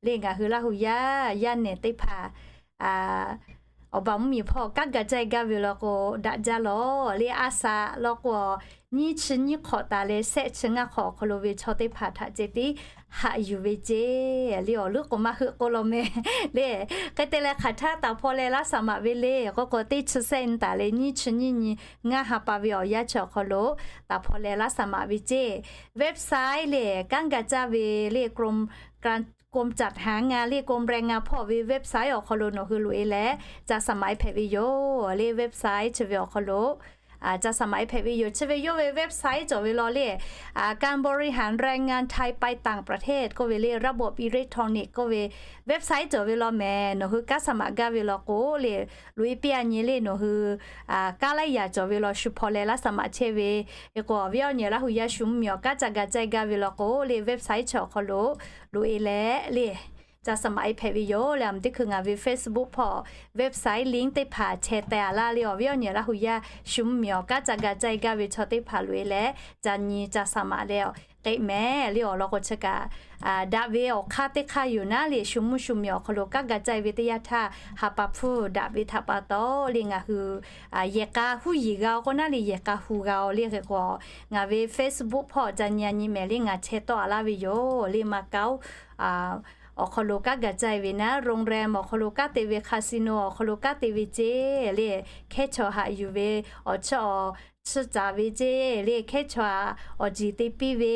le, ngaˬ hui Laˇ hu yaˇ yaˇ nehˬ teˇ hpaˍ awˬ baˬ mvuhˇmiˬ hpawˇ kanˉ ga caˇ gaˇ ve law k'o daꞈ jaˇ law le. A saꞈ law k'o, nyiˇ chi nyiˇ hk'awꞈ taˍ leh shehˆ chi ngaˇ hk'awꞈ awˬ hk'aw lo ve chaw teˇ hpaˍ htaꞈ ceh tiˉ haꞈ yuˬ ve ceˇ le. Awˬ leuˉ k'o maˇ heuˆ k'oˆ law mehˍ le. Hk'e te leh hk'aˬ htaˇ taˍ hpaw leh laˇ saˍ maꞈ ve le k'oˆ k'o, teˇ chi shehˆ nyi taˍ leh nyiˇ chi nyiˇ nyi ngaˇ ha pa ve awˬ yanˇ chi awˬ hk'aw lo taˍ hpaw leh laˇ saˍ maꞈ ve ceˇ. Website le kanˉ ga caˇ ve le กรมการ กรมจัดหางาน le กรมแรงงาน hpawˇ ve website awˬ hk'aw lo nawˬ hui loꞈ e leh ca saˍ maꞈ e hpehꞈ ve yoˬ le. Website chi ve awˬ hk'aw lo ca saˍ maˍ e hpehꞈ ve yoˬ. Chi ve yawˇ ve website cawˬ ve law le, การบริหารแรงงานไทยไปต่างประเทศ k'oˆ ve le, ระบบอิเล็กทรอนิกส์ k'oˆ ve website cawˬ ve law mehˍ. Nawˬ hui kanˉ saˍ maˍ gaˇ ve law k'o le, loꞈ e piˇ a nyi le, nawˬ hui kanˉ laiˉ yaꞈ cawˬ ve law shu hpaw leh laˇ saˍ maˍ chehˇ ve. Hk'e k'o awˬ viˉ awˬ nyi Laˇ hu yaˇ shu mvuhˇ miˬ awˬ kanˉ ca ga caˇ e gaˇ ve law k'o le, website chi awˬ hk'aw lo loꞈ e leh le, ca saˍ maˍ e hpehꞈ ve yoˬ le. A mvuhˇ teˇ hkui ngaˬ ve Facebook hpawˇ website link teˇ hpaˍ chehˇ teh a laˇ le. Awˬ viˉ awˬ nyi Laˇ hu yaˇ shu mvuhˇ miˬ awˬ kanˉ ca ga caˇ e gaˇ ve chaw teˇ hpaˍ loꞈ e leh ca nyi ca saˍ maˍ leh k'e mehˍ le. Awˬ lawn k'o chi kaꞈ daꞈ ve awˬ hk'aˇ teˇ hk'aˇ yoˬ naˉ le, shu mvuhˇ shu miˬ awˬ hk'aw lo kanˉ ga caˇ e ve teˇ yanˇ htaˇ, ha pa hpfuhˇ daꞈ ve htaꞈ pa taw le ngaˬ hui yehˬ k'a huˉ yiˍ g'a-o k'o naˉ le, yehˬ k'a hu g'a-o le. Hk'e k'o ngaˬ ve Facebook hpawˇ ca nyi a nyi mehˍ le, ngaˬ chehˇ tawˆ a laˇ ve yoˬ le. Macau awˬ hk'aw lo kanˉ ga caˇ e ve naˉ, โรงแรม awˬ hk'aw lo kanˉ te ve, casino awˬ hk'aw lo kanˉ te ve ceˇ le, hkehˉ chaw haꞈ yuˬ ve awˬ chiˇ awˬ chiˇ caˍ ve ceˇ le, hkehˉ chaw haꞈ awˬ jiˬ te piˇ ve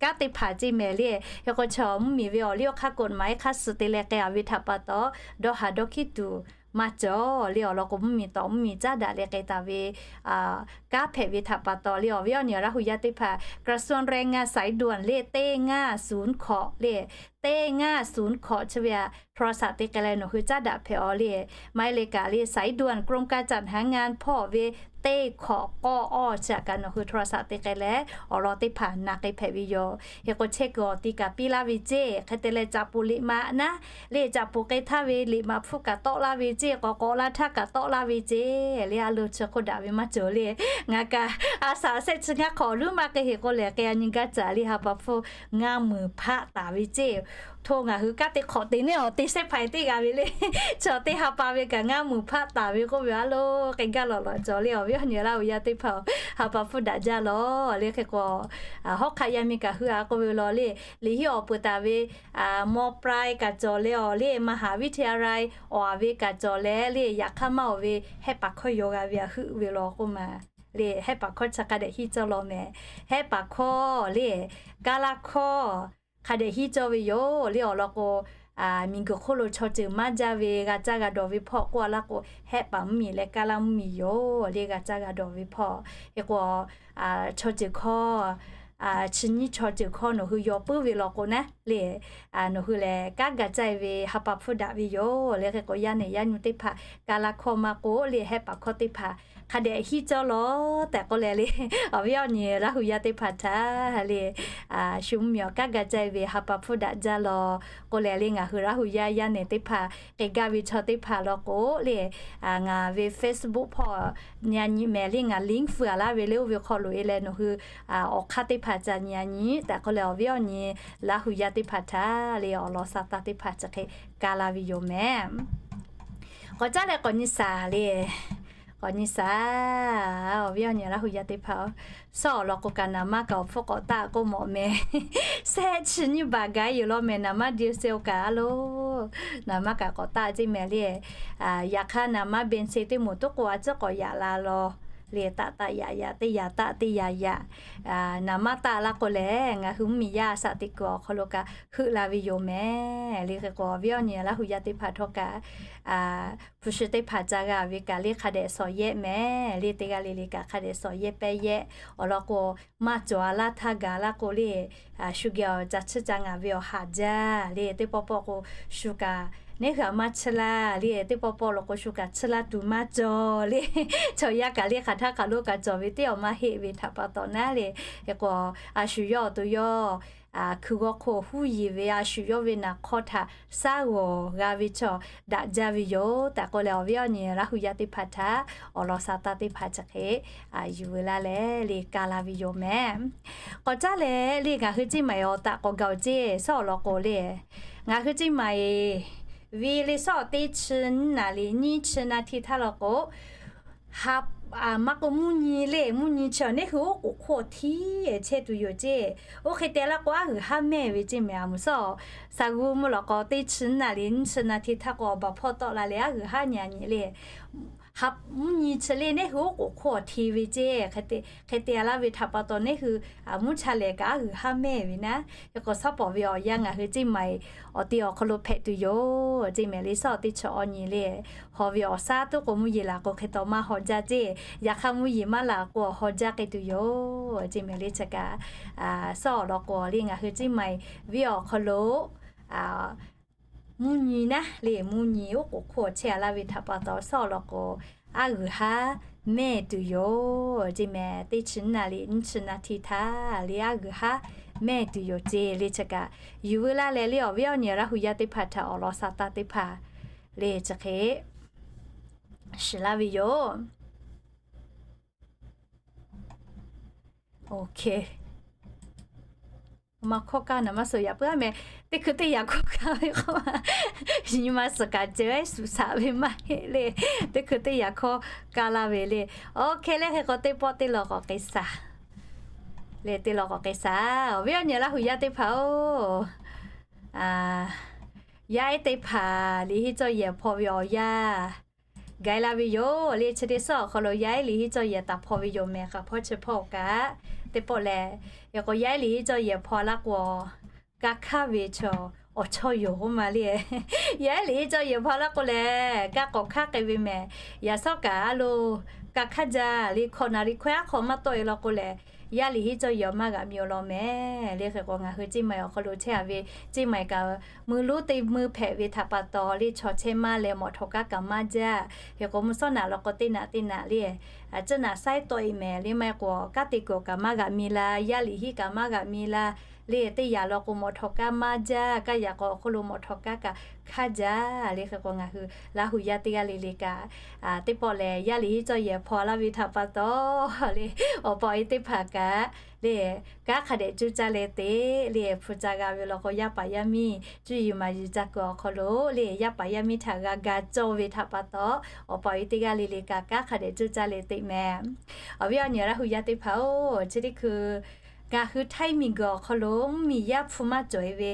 kanˉ teˇ hpaˍ ceˇ mehˍ le. Hk'e k'o chaw mvuhˇ miˬ ve awˬ liˇ awˬ hk'aˇ กฎหมาย hk'a suhˍ te leh k'ai a ve htaꞈ pa taw, dawˇ haˍ dawˇ hkiˉ tuˬ maˇ cawˬ le. Awˬ lawn k'o mvuhˇ miˬ tawꞈ mvuhˇ miˬ caˉ daꞈ leh k'ai taˍ ve kanˉ hpehꞈ ve htaꞈ pa taw le. Awˬ viˉ awˬ nyi Laˇ hu yaˇ teˇ hpaˍ กระทรวงแรงงาน สายด่วน le เก้าห้าศูนย์ hkawꞈ le, เก้าห้าศูนย์ hkawꞈ chi ve a โทรศัพท์ te k'ai leh nawˬ hui caˉ daꞈ hpehꞈ-aw le. Maˇ heˆ le kaꞈ le สายด่วน กรมการจัดหางาน hpawˇ ve เก้า hkawꞈ กอ อ chi htaꞈ kaꞈ nawˬ hui โทรศัพท์ te k'ai leh awˬ lawn teˇ hpaˍ na k'ai hpehꞈ ve yoˬ. Hk'e k'o chehˇ kuiˬ awˬ ti kaꞈ piˇ laˇ ve ceˇ. Hk'e te leh ca poˬ liꞈ maꞈ naˉ le, ca poˬ k'ai htaˇ ve liꞈ maꞈ hpfuhˇ kaꞈ tawˆ laˇ ve ceˇ, k'awꞈ k'awꞈ la htaˇ kaꞈ tawˆ laˇ ve ceˇ le. A lo chi hk'oˆ daꞈ ve maˇ cawˬ le. Ngaˬ kaꞈ a shaꞈ shehˆ chi ngaˇ hk'awꞈ luˉ maˇ k'ai heˍ k'o lehˬ, k'ai a nyi gaˇ caˍ le, ha pa hpfuhˇ ngaˇ meunˍ hpaˆ taˍ ve ceˇ. Hto ngaˬ hui kanˉ te hk'awꞈ te neˉ awˬ te shehˆ hpaˍ teˇ g'a ve le. Chaw teˇ ha pa ve kaꞈ ngaˇ meunˍ hpaˆ taˍ ve k'oˆ ve a lo, k'ai gaˇ lawˬ lawˬ cawˬ le. Awˬ viˉ awˬ nyi Laˇ hu yaˇ teˇ hpaˍ, ha pa hpfuhˇ daꞈ jaˇ lawˬ le. Hk'e k'o hawˉ hk'aˆ yaˇ miˇ kaꞈ hui a k'oˆ ve law le, liꞈ hiˉ awˬ peuˬ taˍ ve ม.ปลาย kaꞈ cawˬ leh awˬ le, มหาวิทยาลัย awˬ a ve kaꞈ cawˬ leh le, yaꞈ hk'aˇ maˇ awˬ ve hehˆ paˍ hkawˇ yaw g'a ve a heuˆ ve law k'oˆ ma le. Hehˆ paˍ hkawˇ chi hk'a dehꞈ hiˇ cawˇ law mehˍ. Hehˆ paˍ hkawˇ le, kaˇ laˇ hkawˇ hk'a dehꞈ hiˇ cawˇ ve yoˬ le. Awˬ lawn k'o miˬguiˬ hk'oˆ lo chaw ceuˬ maˇ jaˇ ve g'a caˇ g'a dawˬ ve hpawˇ k'oˆ a laˇ k'o, hehˆ paˍ mvuhˇmiˬ leh kaˇ laˇ mvuhˇmiˬ yoˬ le, g'a caˇ g'a dawˬ ve hpawˇ. Hk'e k'o chaw ceuˬ hkawˇ, chi nyiˇ chaw ceuˬ hkawˇ nawˬ hui yaw puiˉ ve law k'o naˉ le, nawˬ hui lehˬ kanˉ ga caˇ e ve ha pa hpfuhˇ daꞈ ve yoˬ le. Hk'e k'o yaˇ nehˬ yaˇ nyi teˇ hpaˍ kaˇ laˇ hkawˇ maˇ k'oˆ le, hehˆ paˍ hkawˇ teˇ hpaˍ hk'a dehꞈ hiˇ cawˇ law tehꞈ k'oˆ leh le, awˬ viˉ awˬ nyi Laˇ hu yaˇ teˇ hpaˍ htaꞈ le, shu mvuhˇmiˬ awˬ kanˉ ga caˇ e ve ha pa hpfuhˇ daꞈ jaˇ law k'oˆ leh le, ngaˬ hui Laˇ hu yaˇ yaˇ nehˬ teˇ hpaˍ k'ai gaˇ ve chaw teˇ hpaˍ law k'o le, ngaˬ ve Facebook hpawˇ nyi a nyi mehˍ le, ngaˬ link feu a laˇ ve le, oˇ ve hk'aw loꞈ e leh nawˬ hui awˬ hk'aˇ teˇ hpaˍ ca nyi a nyi tehꞈ k'oˆ leh, awˬ viˉ awˬ nyi Laˇ hu yaˇ teˇ hpaˍ htaꞈ le awˬ lawn sa taˇ teˇ hpaˍ chi hk'e kaˇ laˇ ve yoˬ mehˍ. K'awꞈ caˉ leh k'awꞈ nyi shaˍ le, k'awꞈ nyi shaˍ. Awˬ viˉ awˬ nyi Laˇ hu yaˇ teˇ hpaˍ-oˬ, shawˉ awˬ lawn k'o kaꞈ naˍ manˇ kaꞈ awˬ hpfuhˇ k'awꞈ taˆ k'oˆ mawꞈ mehˍ. Shehˆ chi nyiˇ baˬ gaˬ yoˬ law mehˍ, naˍ manˇ ดีเซล kaꞈ a lo, naˍ manˇ kaꞈ k'awꞈ taˆ ceˇ mehˍ le. Yaꞈ hk'aˇ naˍ manˇ เบนซิน teˇ moˍ tuˉ k'o a ciˉ k'awꞈ yaꞈ la law le, taˆ taˆ yaꞈ yaꞈ, teˇ yaꞈ taˆ teˇ yaꞈ yaꞈ. Naˍ manˇ taˆ laˇ k'o lehˬ, ngaˬ hui mvuhˇmiˬ yaˇ a shaꞈ teꞈ kuiˬ awˬ hk'aw lo kaꞈ heuˆ la ve yoˬ mehˍ le. Hk'e k'o awˬ viˉ awˬ nyi Laˇ hu yaˇ teˇ hpaˍ htawˇ kaꞈ hpu shi teˇ hpaˍ ca g'a ve kaꞈ le hk'a dehꞈ shawˍ yehˆ mehˍ le. Teˇ g'aˇ le le kaꞈ hk'a dehꞈ shawˍ yehˆ pehˇ yehˆ. Awˬ lawn k'o maˇ cawˬ a laˇ htaˇ gaˬ laˇ k'o le, shu geh awˬ ca chiˇ ca ngaˬ ve awˬ haˍ jaˇ le. Teˇ pawˆ pawˆ k'o shu kaꞈ neˉ hui a maˇ chiˇ laˇ le. Teˇ pawˆ pawˆ law k'o shu kaꞈ chiˇ laˇ tuˬ maˇ cawˬ le. Chaw yaˇ kaꞈ le hk'aˬ htaˇ hk'aˬ lo kaꞈ cawˬ ve teˇ awˬ maˇ heˆ ve htaꞈ pa taw naˉ le. Hk'e k'o a shu yawˇ awˬ to yawˇ hkui g'awˇ hk'oˆ huˉ yiˍ ve a shu yawˇ ve naˍ hk'awˇ htaꞈ shaˉ g'awˬ g'a ve chaw daꞈ jaˇ ve yoˬ tehꞈ k'oˆ leh, awˬ viˉ awˬ nyi Laˇ hu yaˇ teˇ hpaˍ htaꞈ awˬ lawn sa taˇ teˇ hpaˍ chi hk'e yuˬ ve laˇ leh le, kaˇ laˇ ve yoˬ mehˍ. K'awꞈ caˉ leh le, ngaˬ hui Ceˇ maiˍ awˬ taꞈ k'awꞈ gaˬ-oˬ ceˇ. Shawˉ awˬ lawn k'o le, ngaˬ hui Ceˇ maiˍ ve le shawˉ teˇ chi nyiˇ naˍ liˍ nyiˇ chi naˍ hti htaˇ law k'o, maˇ k'o mvuhˇ nyi le, mvuhˇ nyi chi awˬ neˉ hui oˉ k'oˍ hk'oˆ htiˇ chehˇ tuˬ yoˬ ceˇ. Oˇ hk'e te laˇ k'o aˉ g'uiˬ haˉ mehˇ ve ceˇ mehˍ. A mvuhˬ shawˉ, shaˍ g'u mvuhˇ lawꞈ k'aw teˇ chi nyiˇ naˍ liˍ nyiˇ chi naˍ hti htaˇ k'o awˬ baˬ hpawˇ tawˆ la leh aˉ g'uiˬ haˉ nyi a nyi le. Mvuhˇ nyi chi le neˉ hui oˉ k'oˍ hk'oˆ htiˇ ve ceˇ. Hk'e te a laˇ ve htaꞈ pa taw neˉ hui mvuhˇ cha lehˬ kaꞈ aˉ g'uiˬ haˉ mehˇ ve naˉ. Hk'e k'o shaˉ pawˍ ve awˬ yanˇ ngaˬ hui Ceˇ maiˍ awˬ ti awˬ hk'aw lo hpehꞈ tuˬ yoˬ ceˇ mehˍ le. Shawˉ teˇ chi awˬ nyi le, haw ve awˬ shaˉ tuˉ k'o mvuhˇ yeˬ laˬ k'o hk'e taw maˇ haw jaˇ ceˇ. Yaꞈ hk'aˇ mvuhˇ yeˬ maˇ laˬ k'o, awˬ haw jaˇ k'ai tuˬ yoˬ ceˇ mehˍ le. Chi kaꞈ, saˉ awˬ lawn k'o le, ngaˬ hui Ciˇ Maiˍ venˇ awˬ hk'aw lo mvuhˇ nyi naˉ le, mvuhˇ nyi oˉ k'oˍ hk'oˆ chehˇ a laˇ ve htaꞈ pa taw, saˉ awˬ lawn k'o, aˉ g'uiˬ haˉ mehˇ tuˬ yoˬ ceˇ mehˍ. Teˇ chi naˍ riˍ nyiˇ chi naˍ tiˍ htaˇ le, aˉ g'uiˬ haˉ mehˇ tuˬ yoˬ ceˇ le. Chi kaꞈ, yuˬ veu laˇ leh le, awˬ viˉ awˬ nyi Laˇ hu yaˇ teˇ hpaˍ htaꞈ awˬ lawn sa taˇ teˇ hpaˍ le, chi hk'e shiˍ laˇ ve yoˬ. Maˇ hkawˇ kaˇ naˍ maˇ suh yaꞈ puiˉ a mehˍ. Teˇ hkui teˇ yaꞈ hkawˇ kaˇ ve k'o, nyi ma suhˍ kaꞈ ceh suhˍ shaꞈ ve maˇ heˆ le. Teˇ hkui teˇ yaꞈ hkawˇ kaˇ laˇ ve le. Oˇ hk'e le, hk'e k'o teˇ pawˆ teˇ law k'awꞈ k'ai shaˍ le, teˇ law k'awꞈ k'ai shaˍ. Awˬ viˉ awˬ nyi Laˇ hu yaˇ teˇ hpaˍ-oˬ, yaˇ ehˉ teˇ hpaˍ liꞈ henˇ cawˇ yehˬ hpaw ve awˬ yanˇ gaˬ la ve yoˬ le. Chi teˇ suhˉ awˬ hk'aw lo yaˇ ehˉ liꞈ henˇ cawˇ yehˬ taˍ hpaw ve yoˬ mehˍ, k'aˍ hpawˇ chi hpawˇ kaꞈ. Teˇ pawˆ lehˬ, yaꞈ k'o yaˇ ehˉ liꞈ henˇ cawˇ yehˬ hpaw laˇ k'o, ka hkaˇ ve chaw awˬ chawˇ yoˬ k'oˆ ma le. Yaˇ ehˉ liꞈ henˇ cawˇ yehˬ hpaw laˇ k'o lehˬ, ka k'awꞈ hkaˇ k'ai ve mehˍ. Yaꞈ shawˉ kaꞈ a lo ka hkaˇ jaˇ le, hkawꞈ naˍ riˍ hkawehˉ aˉ hk'aw maˇ tawˆ e law k'o lehˬ, yaˇ liꞈ henˇ cawˇ yehˬ maˇ g'a mi awˬ lawn mehˍ le. Hk'e k'o ngaˬ hui Ciˇ Maiˍ awˬ hk'aw lo chehˇ a ve, Ciˇ Maiˍ kaꞈ mui lonˉ teˇ mui hpehꞈ ve htaꞈ pa taw le, chaw chehˇ maˇ leh mawꞈ htawꞈ kaˉ kaꞈ maˇ jaˇ. Hk'e k'o mvuhˇ shawˉ naꞈ law k'o teˇ naꞈ teˇ naꞈ le, cuˇ naꞈ saiˉ tawˆ e mehˍ le. Maˇ heˆ k'o kanˉ te kuiˬ kaꞈ maˇ g'a mi la, yaˇ liꞈ henˇ kaꞈ maˇ g'a mi la le. Teˇ yanˇ law k'o mawꞈ htawꞈ kaˉ maˇ jaˇ, kaˇ yaꞈ k'o awˬ hk'oˆ lo mawꞈ htawꞈ kaˉ kaꞈ hkaˇ jaˇ le. Hk'e k'o ngaˬ hui Laˇ hu yaˇ teˇ g'aˇ le le kaꞈ, teˇ pawˆ lehˬ yaˇ liꞈ henˇ cawˇ yehˬ hpaw laˇ ve htaꞈ pa taw le, awˬ pa awˬ e teˇ hpaˍ kaꞈ le, kanˉ hk'a dehꞈ cuˇ caˇ leh te le, hpu ca g'a ve law k'o yaˇ paˍ yaˇ miˇ cuˇ yiˍ maˍ yiˍ ca kuiˬ awˬ hk'aw lo le, yaˇ paˍ yaˇ miˇ htaꞈ g'a ga cawˇ ve htaꞈ pa taw, awˬ pa awˬ e teˇ g'aˇ le le kaꞈ kanˉ hk'a dehꞈ cuˇ caˇ leh te mehˍ. Awˬ viˉ awˬ nyi Laˇ hu yaˇ teˇ hpaˍ-oˬ, chi teˇ hkui ngaˬ hui htaiˇ miˬ guiˬ awˬ hk'aw lo mvuhˇ miˬ yaˇ hpu maˇ cawˬ e ve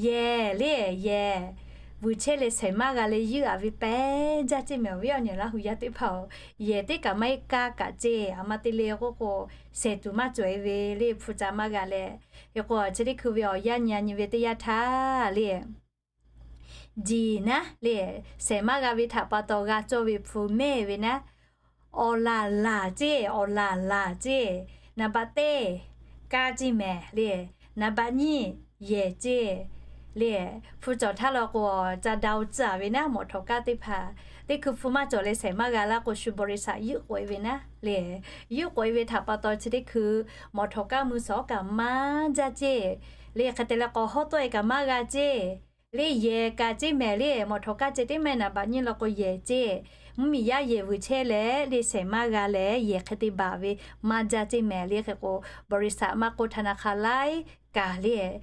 yehˬ le, yehˬ vuiˬ chehˇ leh shehˍ maˇ g'a leh yuˇ a ve pehˉ jaˇ ceˇ mehˍ. Awˬ viˉ awˬ nyi Laˇ hu yaˇ teˇ hpaˍ-oˬ, yehˬ teˇ kaꞈ maˇ heˆ kaˇ kaꞈ ceˇ, a ma te le k'oˆ k'o, shehˍ tuˬ maˇ cawˬ e ve le, hpu ca maˇ g'a leh. Hk'e k'o chi teˇ hkui ve awˬ yanˇ nyi a nyi ve teˇ yanˇ htaˇ le, jiˬ naˉ le, shehˍ maˇ g'a ve htaꞈ pa taw g'a cawˇ ve hpu mehˇ ve naˉ, awˬ laˬ laˬ ceˇ, awˬ laˬ laˬ ceˇ. Naˍ baꞈ teˇ, kaˇ ceˇ mehˍ le. Naˍ baꞈ nyiˇ, yehˬ ceˇ le. Hpu cawˬ htaˇ law k'o, ca da-o tcuh a ve naˉ, mawꞈ htawꞈ kaˇ teˇ hpaˍ teˇ hkui hpu maˇ cawˬ leh shehˍ maˇ g'a laˇ k'o, shu บริษัท yuˇ k'oꞈ e ve naˉ le. Yuˇ k'oꞈ e ve htaꞈ pa taw chi teˇ hkui mawꞈ htawꞈ kaˇ mui suhˍ awˉ kaꞈ maˇ jaˇ ceˇ le. Hk'e te leh k'awꞈ hawˉ tawˆ e kaꞈ maˇ g'a ceˇ le. Yehˬ kaꞈ ceˇ mehˍ le, mawꞈ htawꞈ kaˇ ceh teˇ maˇ heˆ, naˍ baꞈ nyiˇ law k'o yehˬ ceˇ. Mvuhˇ miˬ yaˇ yehˬ vuiˬ chehˇ leh le shehˍ maˇ g'a leh yehˬ hk'e te baˬ ve maˇ jaˇ ceˇ mehˍ le. Hk'e k'o บริษัท maˇ k'o ธนาคาร laiˉ kaꞈ le,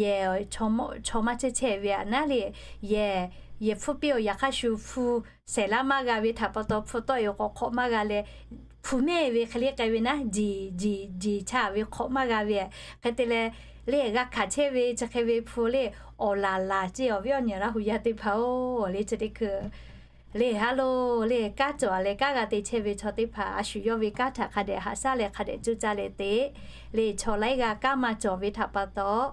yehˬ chaw maˇ chehˇ chehˇ ve a naˉ le, yehˬ, yehˬ hpfuhˇ piˇ-oˬ, yaꞈ hk'aˇ shu hpu shehˍ laˇ maˇ g'a ve htaꞈ pa taw hpu tawˆ e k'awꞈ hk'awꞈ maˇ g'a leh, hpu mehˇ ve hk'e le k'ai ve naˉ, jiˬ, jiˬ, jiˬ chaˇ ve hk'awꞈ maˇ g'a ve. Hk'e te leh le g'a hkanˍ chehˇ ve chi hk'e ve hpu le, awˬ laˬ laˬ ceˇ. Awˬ viˉ awˬ nyi Laˇ hu yaˇ teˇ hpaˍ-oˬ, le chi teˇ hkui le ha lo le kanˉ cawˬ a leh kanˉ g'a te chehˇ ve chaw teˇ hpaˍ a shu yawˇ ve kanˉ htaꞈ hk'a dehꞈ haꞈ shaˉ leh hk'a dehꞈ cuˇ caˇ leh te le, chaw laiˉ g'aˇ kanˉ maˇ cawˬ ve htaꞈ pa taw,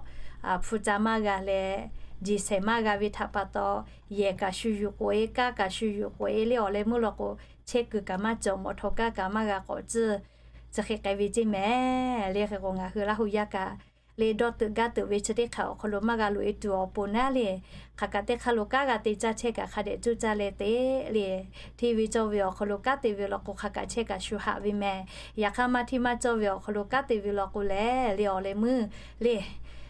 hpu ca maˇ g'a leh, jiˬ shehˍ maˇ g'a ve htaꞈ pa taw, yehˬ kaꞈ shu yuˬ k'oꞈ e, kanˉ kaꞈ shu yuˬ k'oꞈ e le, awˬ leh meuˇ law k'o, chehˇ kuiˬ kaꞈ maˇ cawˬ, mawꞈ htawꞈ kaˇ kaꞈ maˇ g'a k'awꞈ tcuhˇ, chi hk'e k'ai ve ceˇ mehˍ le. Hk'e k'o ngaˬ hui Laˇ hu yaˇ kaꞈ le dawˇ teuꞈ gaˇ teuꞈ ve chi teˇ hk'aꞈ awˬ hk'aw lo maˇ g'a loꞈ e tuˬ awˬ pon naˉ le, hk'aˬ kaꞈ teˇ hk'aˇ lo kanˉ g'a te caˇ chehˇ kaꞈ hk'a dehꞈ cuˇ caˇ leh te le, hteˇ ve cawˇ ve awˬ hk'aw lo kanˉ te ve law k'o, hk'aˬ kaꞈ chehˇ kaꞈ shu haꞈ ve mehˍ. Yaꞈ hk'aˇ maˇ hteˇ maˇ cawˇ ve awˬ hk'aw lo kanˉ te ve law k'o lehˬ le, awˬ leh meuˇ le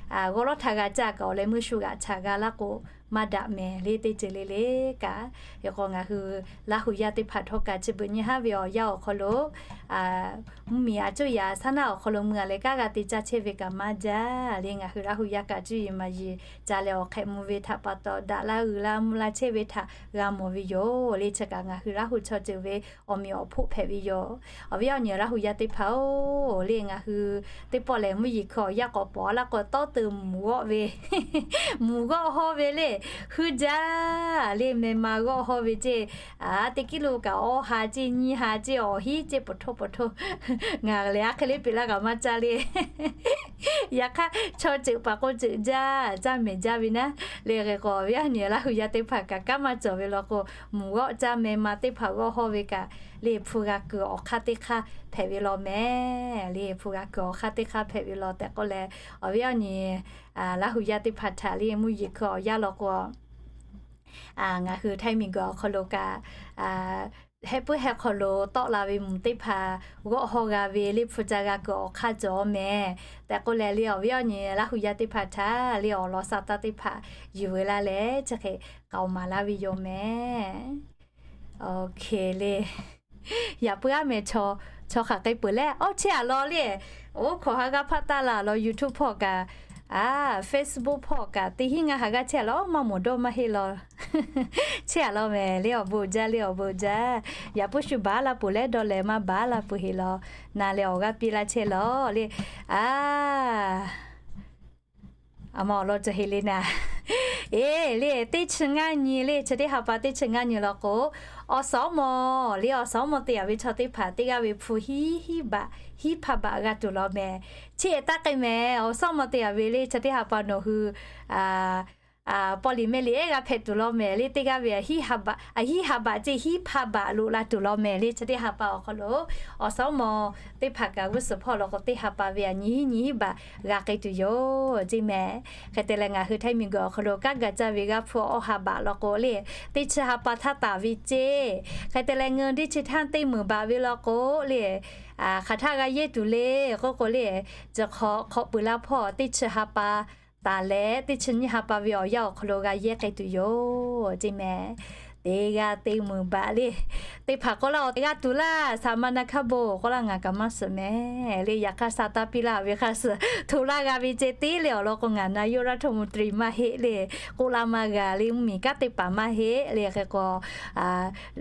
g'awˇ lawˉ htaꞈ g'a caˇ kaꞈ awˬ leh meuˇ shu g'aꞈ htaꞈ g'a laˇ k'o, maˇ daꞈ mehˍ le, teˇ ceuˬ le le kaꞈ. Hk'e k'o ngaˬ hui Laˇ hu yaˇ teˇ hpaˍ htawˇ kaꞈ chi beuꞈ nyi haˉ ve awˬ yanˇ awˬ hk'aw lo mvuhˇ miˬ a cuˇ yaꞈ shaˉ naˉ awˬ hk'aw lo mui a leh kanˉ g'a te caˇ chehˇ ve kaꞈ maˇ jaˇ le. Ngaˬ hui Laˇ hu yaˇ kaꞈ cuˇ yiˍ maˍ yiˍ ca leh awˬ hk'ehꞈ mvuh ve htaꞈ pa taw, daꞈ laˇ g'uiˬ laˇ mvuh laˇ chehˇ ve htaꞈ g'a mawˬ ve yoˬ le. Chi kaꞈ ngaˬ hui Laˇ hu chaw ceuˬ ve awˬ meꞈ awˬ hpoˆ hpehꞈ ve yoˬ. Awˬ viˉ awˬ nyi Laˇ hu yaˇ teˇ hpaˍ-oˬ le, ngaˬ hui teˇ pawˆ lehˬ mvuhˇ yeˬ hkui awˬ yanˇ k'awꞈ pawˍ laˇ k'o, tawˇ teuꞈ mvuhˬ g'awˆ ve mvuhˬ g'awˆ hawˇ ve le, huiˉ jaˇ le, meh ma g'awˆ hawˇ ve ceˇ. A, teˇ kiˉ lo kaꞈ awˇ ha ceˇ, nyiˇ ha ceˇ, awˬ hiˉ ceˇ, pawˍ htoˇ pawˍ htoˇ. Ngaˬ lehˬ a hk'e le peꞈ laˇ kaꞈ maˇ caˇ le. Yaꞈ hk'aˇ chaw ceuˬ paˍ k'o ceuˬ jaˇ, caˇ mehˍ jaˇ ve naˉ le. Hk'e k'o awˬ viˉ awˬ nyi Laˇ hu yaˇ teˇ hpaˍ kaꞈ kanˉ maˇ cawˬ ve law k'o, mvuhˬ g'awˆ caˇ meh ma teˇ hpaˍ g'awˆ hawˇ ve kaꞈ le hpu g'a kuiˬ awˬ hk'aˇ teˇ hk'aˇ hpehꞈ ve law mehˍ. Le hpu g'a kuiˬ awˬ hk'aˇ teˇ hk'aˇ hpehꞈ ve law tehꞈ k'oˆ leh, awˬ viˉ awˬ nyi Laˇ hu yaˇ teˇ hpaˍ htaꞈ le mvuhˇ yeˬ hkui awˬ yanˇ law k'o, ngaˬ hui Htaiˇ miˬguiˬ awˬ hk'aw lo kaꞈ, heh puiˉ heh hk'aw lo tawˆ la ve mvuhˬ teˇ hpaˍ g'awˆ haw g'a ve le hpu ca g'a kuiˬ awˬ hk'aˇ cawˬ mehˍ tehꞈ k'oˆ leh le awˬ viˉ awˬ nyi Laˇ hu yaˇ teˇ hpaˍ htaꞈ le awˬ lawn sa taˇ teˇ hpaˍ yuˬ ve laˇ leh chi hk'e k'aoˍ maˍ laˇ ve yoˬ mehˍ. Oˇ hk'e le, yaꞈ puiˉ aˉ mehˍ chaw hk'aˬ k'ai peuˬ leh, awˇ chehˇ a law le, oˇ hkawꞈ ha g'aˇ hpaˆ taˆ la law YouTube hpawˇ kaꞈ, a, Facebook hpawˇ kaꞈ teˇ hinˉ ngaˇ ha g'aˇ chehˇ a law, maˇ moˍ dawˇ maˇ heˆ law. Chehˇ a law mehˍ le awˬ bon jaˇ le awˬ bon jaˇ. Yaꞈ puiˉ shu baˬ la peuˬ leh dawˇ leh maˇ baˬ la peuˬ heˆ law. Na leh awˬ g'aˇ piˇ laˇ chehˇ law le. A, a ma awˬ lawn cawˬ heˆ le naˍ. Eˬ le, teˇ chi ngaˇ nyi le, chi teˇ ha pa teˇ chi ngaˇ nyi law k'o, awˬ suhˍ awˬ mawˬ le, awˬ suhˍ awˬ mawˬ te yaꞈ ve chaw teˇ hpaˍ teˇ g'aˇ ve hpu hiˉ hiˉ baꞈ hiˉ hpaˇ baꞈ g'a tuˬ law mehˍ. Chi taˇ k'ai mehˍ, awˬ suhˍ awˬ mawˬ te yaꞈ ve le chi teˇ ha pa nawˬ hui, a, a, paw liꞈ meh liꞈ ehˉ g'a hpehꞈ tuˬ law mehˍ le, teˇ g'aˇ ve a hiˉ ha baꞈ, a hiˉ ha baꞈ ceˇ hiˉ hpaˇ baꞈ loꞈ la tuˬ law mehˍ le chi teˇ ha pa awˬ hk'aw lo, awˬ suhˍ awˬ mawˬ teˇ hpaˍ kaꞈ g'uˇ suhˍ hpawˇ law k'o teˇ ha pa ve a nyi hiˉ nyi hiˉ baꞈ g'a k'ai tuˬ yoˬ ceˇ mehˍ. Hk'e te leh ngaˬ hui Htaiˇ miˬguiˬ awˬ hk'aw lo kanˉ gaˬ caˇ ve g'aˇ hpu awˇ ha baꞈ law k'o le, teˇ chi ha pa htaˇ taˍ ve ceˇ. Hk'e te leh ngeu diˇ chi htaˇ teˇ meunˍ baꞈ ve law k'o le, hk'aˬ htaˇ g'a yehˇ tuˬ le k'oˆ k'o le, chi hk'awꞈ hk'awꞈ peuˬ la hpawˇ teˇ chi ha pa taˍ leh teˇ chi nyiˇ ha pa ve awˬ yanˇ awˬ hk'aw lo g'a yehˇ k'ai tuˬ yoˬ ceˇ mehˍ. Teˇ g'aˇ teˇ meunˍ baꞈ le. Teˇ hpaˍ k'oˆ laˇ, awˬ teˇ g'aˇ tuˬ laˇ, Saˍ ma na hkaˇ bon k'oˆ laˇ, ngaˬ kaꞈ maˇ suhˍ mehˍ le. Yaꞈ hk'aˇ sa taˇ piˇ laˇ ve hk'a suhˍ hto laˇ g'a ve ceh tiˉ le. Awˬ lawn k'o ngaˬ นายกรัฐมนตรี maˇ heˆ le, k'oˆ laˇ maˇ g'a le, mvuhˇmiˬ kanˉ teˇ hpaˍ maˇ heˆ le. Hk'e k'o, a,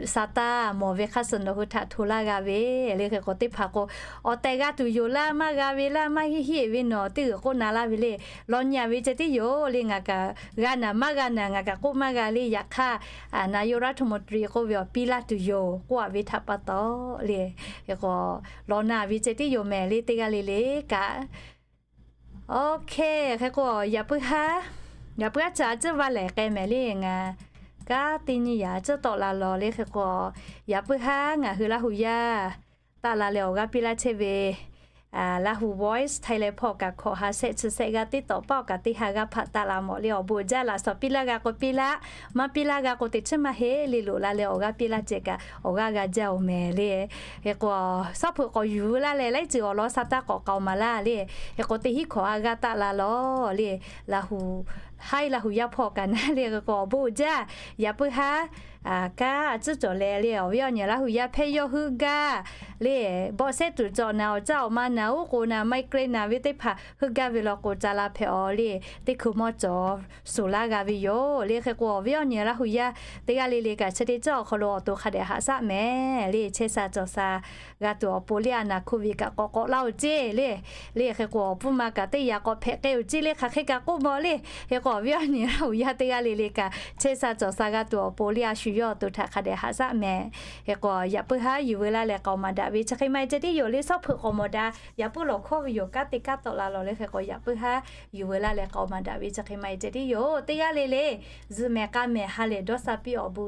sa taˇ mawˬ ve hk'a suhˍ nawˬ hui htaꞈ hto laˇ g'a ve le. Hk'e k'o teˇ hpaˍ k'o, awˬ tehˬ g'a tuˬ yoˬ laˇ, maˇ g'a ve laˇ, maˇ heˆ heˆ ve nawˬ teˇ g'uiˬ k'oˆ na laˇ ve le. Law nyi a ve ceh tiˉ yoˬ le, ngaˬ kaꞈ g'a naˍ maˇ g'a naˍ, ngaˬ kaꞈ k'oˆ maˇ g'a le. Yaꞈ hk'aˇ, a, นายกรัฐมนตรี k'oˆ ve awˬ piˇ laˇ tuˬ yoˬ k'oˆ a ve htaꞈ pa taw le, hk'e k'o, law na ve ceh tiˉ yoˬ mehˍ le teˇ g'aˇ le le kaꞈ. Oˇ hk'e, hk'e k'o yaꞈ puiˉ haˉ, yaꞈ puiˉ haˉ chi a ciˉ vaˇ lehˬ k'ai mehˍ le. Ngaˬ kanˉ teˇ nyiˇ yaꞈ a ciˉ tawˆ la law le. Hk'e k'o, yaꞈ puiˉ haˉ ngaˬ hui Laˇ hu yaˇ taˆ la leh awˬ g'aˇ piˇ laˇ chehˇ ve, a, Laˇ hu Voice Thailand hpawˇ kaꞈ hkawꞈ ha shehˆ chi shehˆ g'aˇ teˇ tawꞈ paˆ kaꞈ teˇ ha g'aˇ hpaˆ taˆ la mawˬ le. Awˬ bon jaˇ, laꞈ shawnˍ piˇ laˇ g'a k'o piˇ laˇ, maˇ piˇ laˇ g'a k'o teꞈ chiˉ maˇ heˆ le. Loꞈ la leh awˬ g'aˇ piˇ laˇ ceh kaꞈ awˬ g'aˇ g'a jaˇ oˬ mehˍ le. Hk'e k'o, suhˉ hpeuꞈ k'awꞈ yuˬ laˇ leh laiˉ ceuˬ awˬ lawn sa taˇ k'awꞈ k'aoˍ maˍ laˇ le. Hk'e k'o teˇ hinˉ hkawꞈ ha g'aˇ taˆ la law le. Laˇ hu, haiˉ Laˇ hu yaˇ hpawˇ kaꞈ na le. Hk'e k'o awˬ bon jaˇ, yaꞈ puiˉ haˉ, a, kanˉ a ciˉ cawˬ leh le awˬ viˉ awˬ nyi Laˇ hu yaˇ hpehˇ yawˇ heuˆ gaˇ le, bawˆ sehˉ tuˬ cawˬ naˍ, awˬ caˇ awˬ ma naˍ, oˉ k'oˍ naˍ, migraine naˍ ve teˇ hpaˍ heuˆ gaˇ ve law k'o ca la hpehꞈ aw le, teˇ hkui mawˇ cawˬ suˍ laˇ g'a ve yoˬ le. Hk'e k'o awˬ viˉ awˬ nyi Laˇ hu yaˇ teˇ g'aˇ le le kaꞈ chi teˇ ceuˬ awˬ hk'aw lo awˬ to hk'a dehꞈ haꞈ shaˆ mehˍ le. Chehˇ sha cawˬ sha g'a tuˬ awˬ pon le, a naˍ hkuˇ ve kaꞈ k'awꞈ k'awꞈ laˇ oˬ ceˇ le. Le hk'e k'o awˬ pfuhˇ ma kaꞈ teˇ yaꞈ k'awꞈ hpehꞈ k'ai oˬ ceˇ le, hk'aˬ hk'e kaꞈ k'oˆ mawˬ le. Hk'e k'o awˬ viˉ awˬ nyi Laˇ hu yaˇ teˇ g'aˇ le le kaꞈ chehˇ sha cawˬ sha g'a tuˬ awˬ pon le, a shu yawˇ awˬ to htaꞈ hk'a dehꞈ haꞈ shaˆ mehˍ. Hk'e k'o yaꞈ puiˉ haˉ yuˬ veu laˇ leh k'aoˍ maˍ daꞈ ve chi hk'e maˇ heˆ ceh tiˉ yoˬ le. Suhˉ hpeuꞈ k'awꞈ mawˬ daꞈ, yaꞈ puiˉ lawˬ hkawˇ ve yoˬ, kanˉ te kanˉ tawˆ la law le. Hk'e k'o yaꞈ puiˉ haˉ yuˬ veu laˇ leh k'aoˍ maˍ daꞈ ve chi hk'e maˇ heˆ ceh tiˉ yoˬ. Teˇ g'aˇ le le zuhꞈ mehˍ k'a mehˍ ha lehˬ dawˇ sha piˇ awˬ bon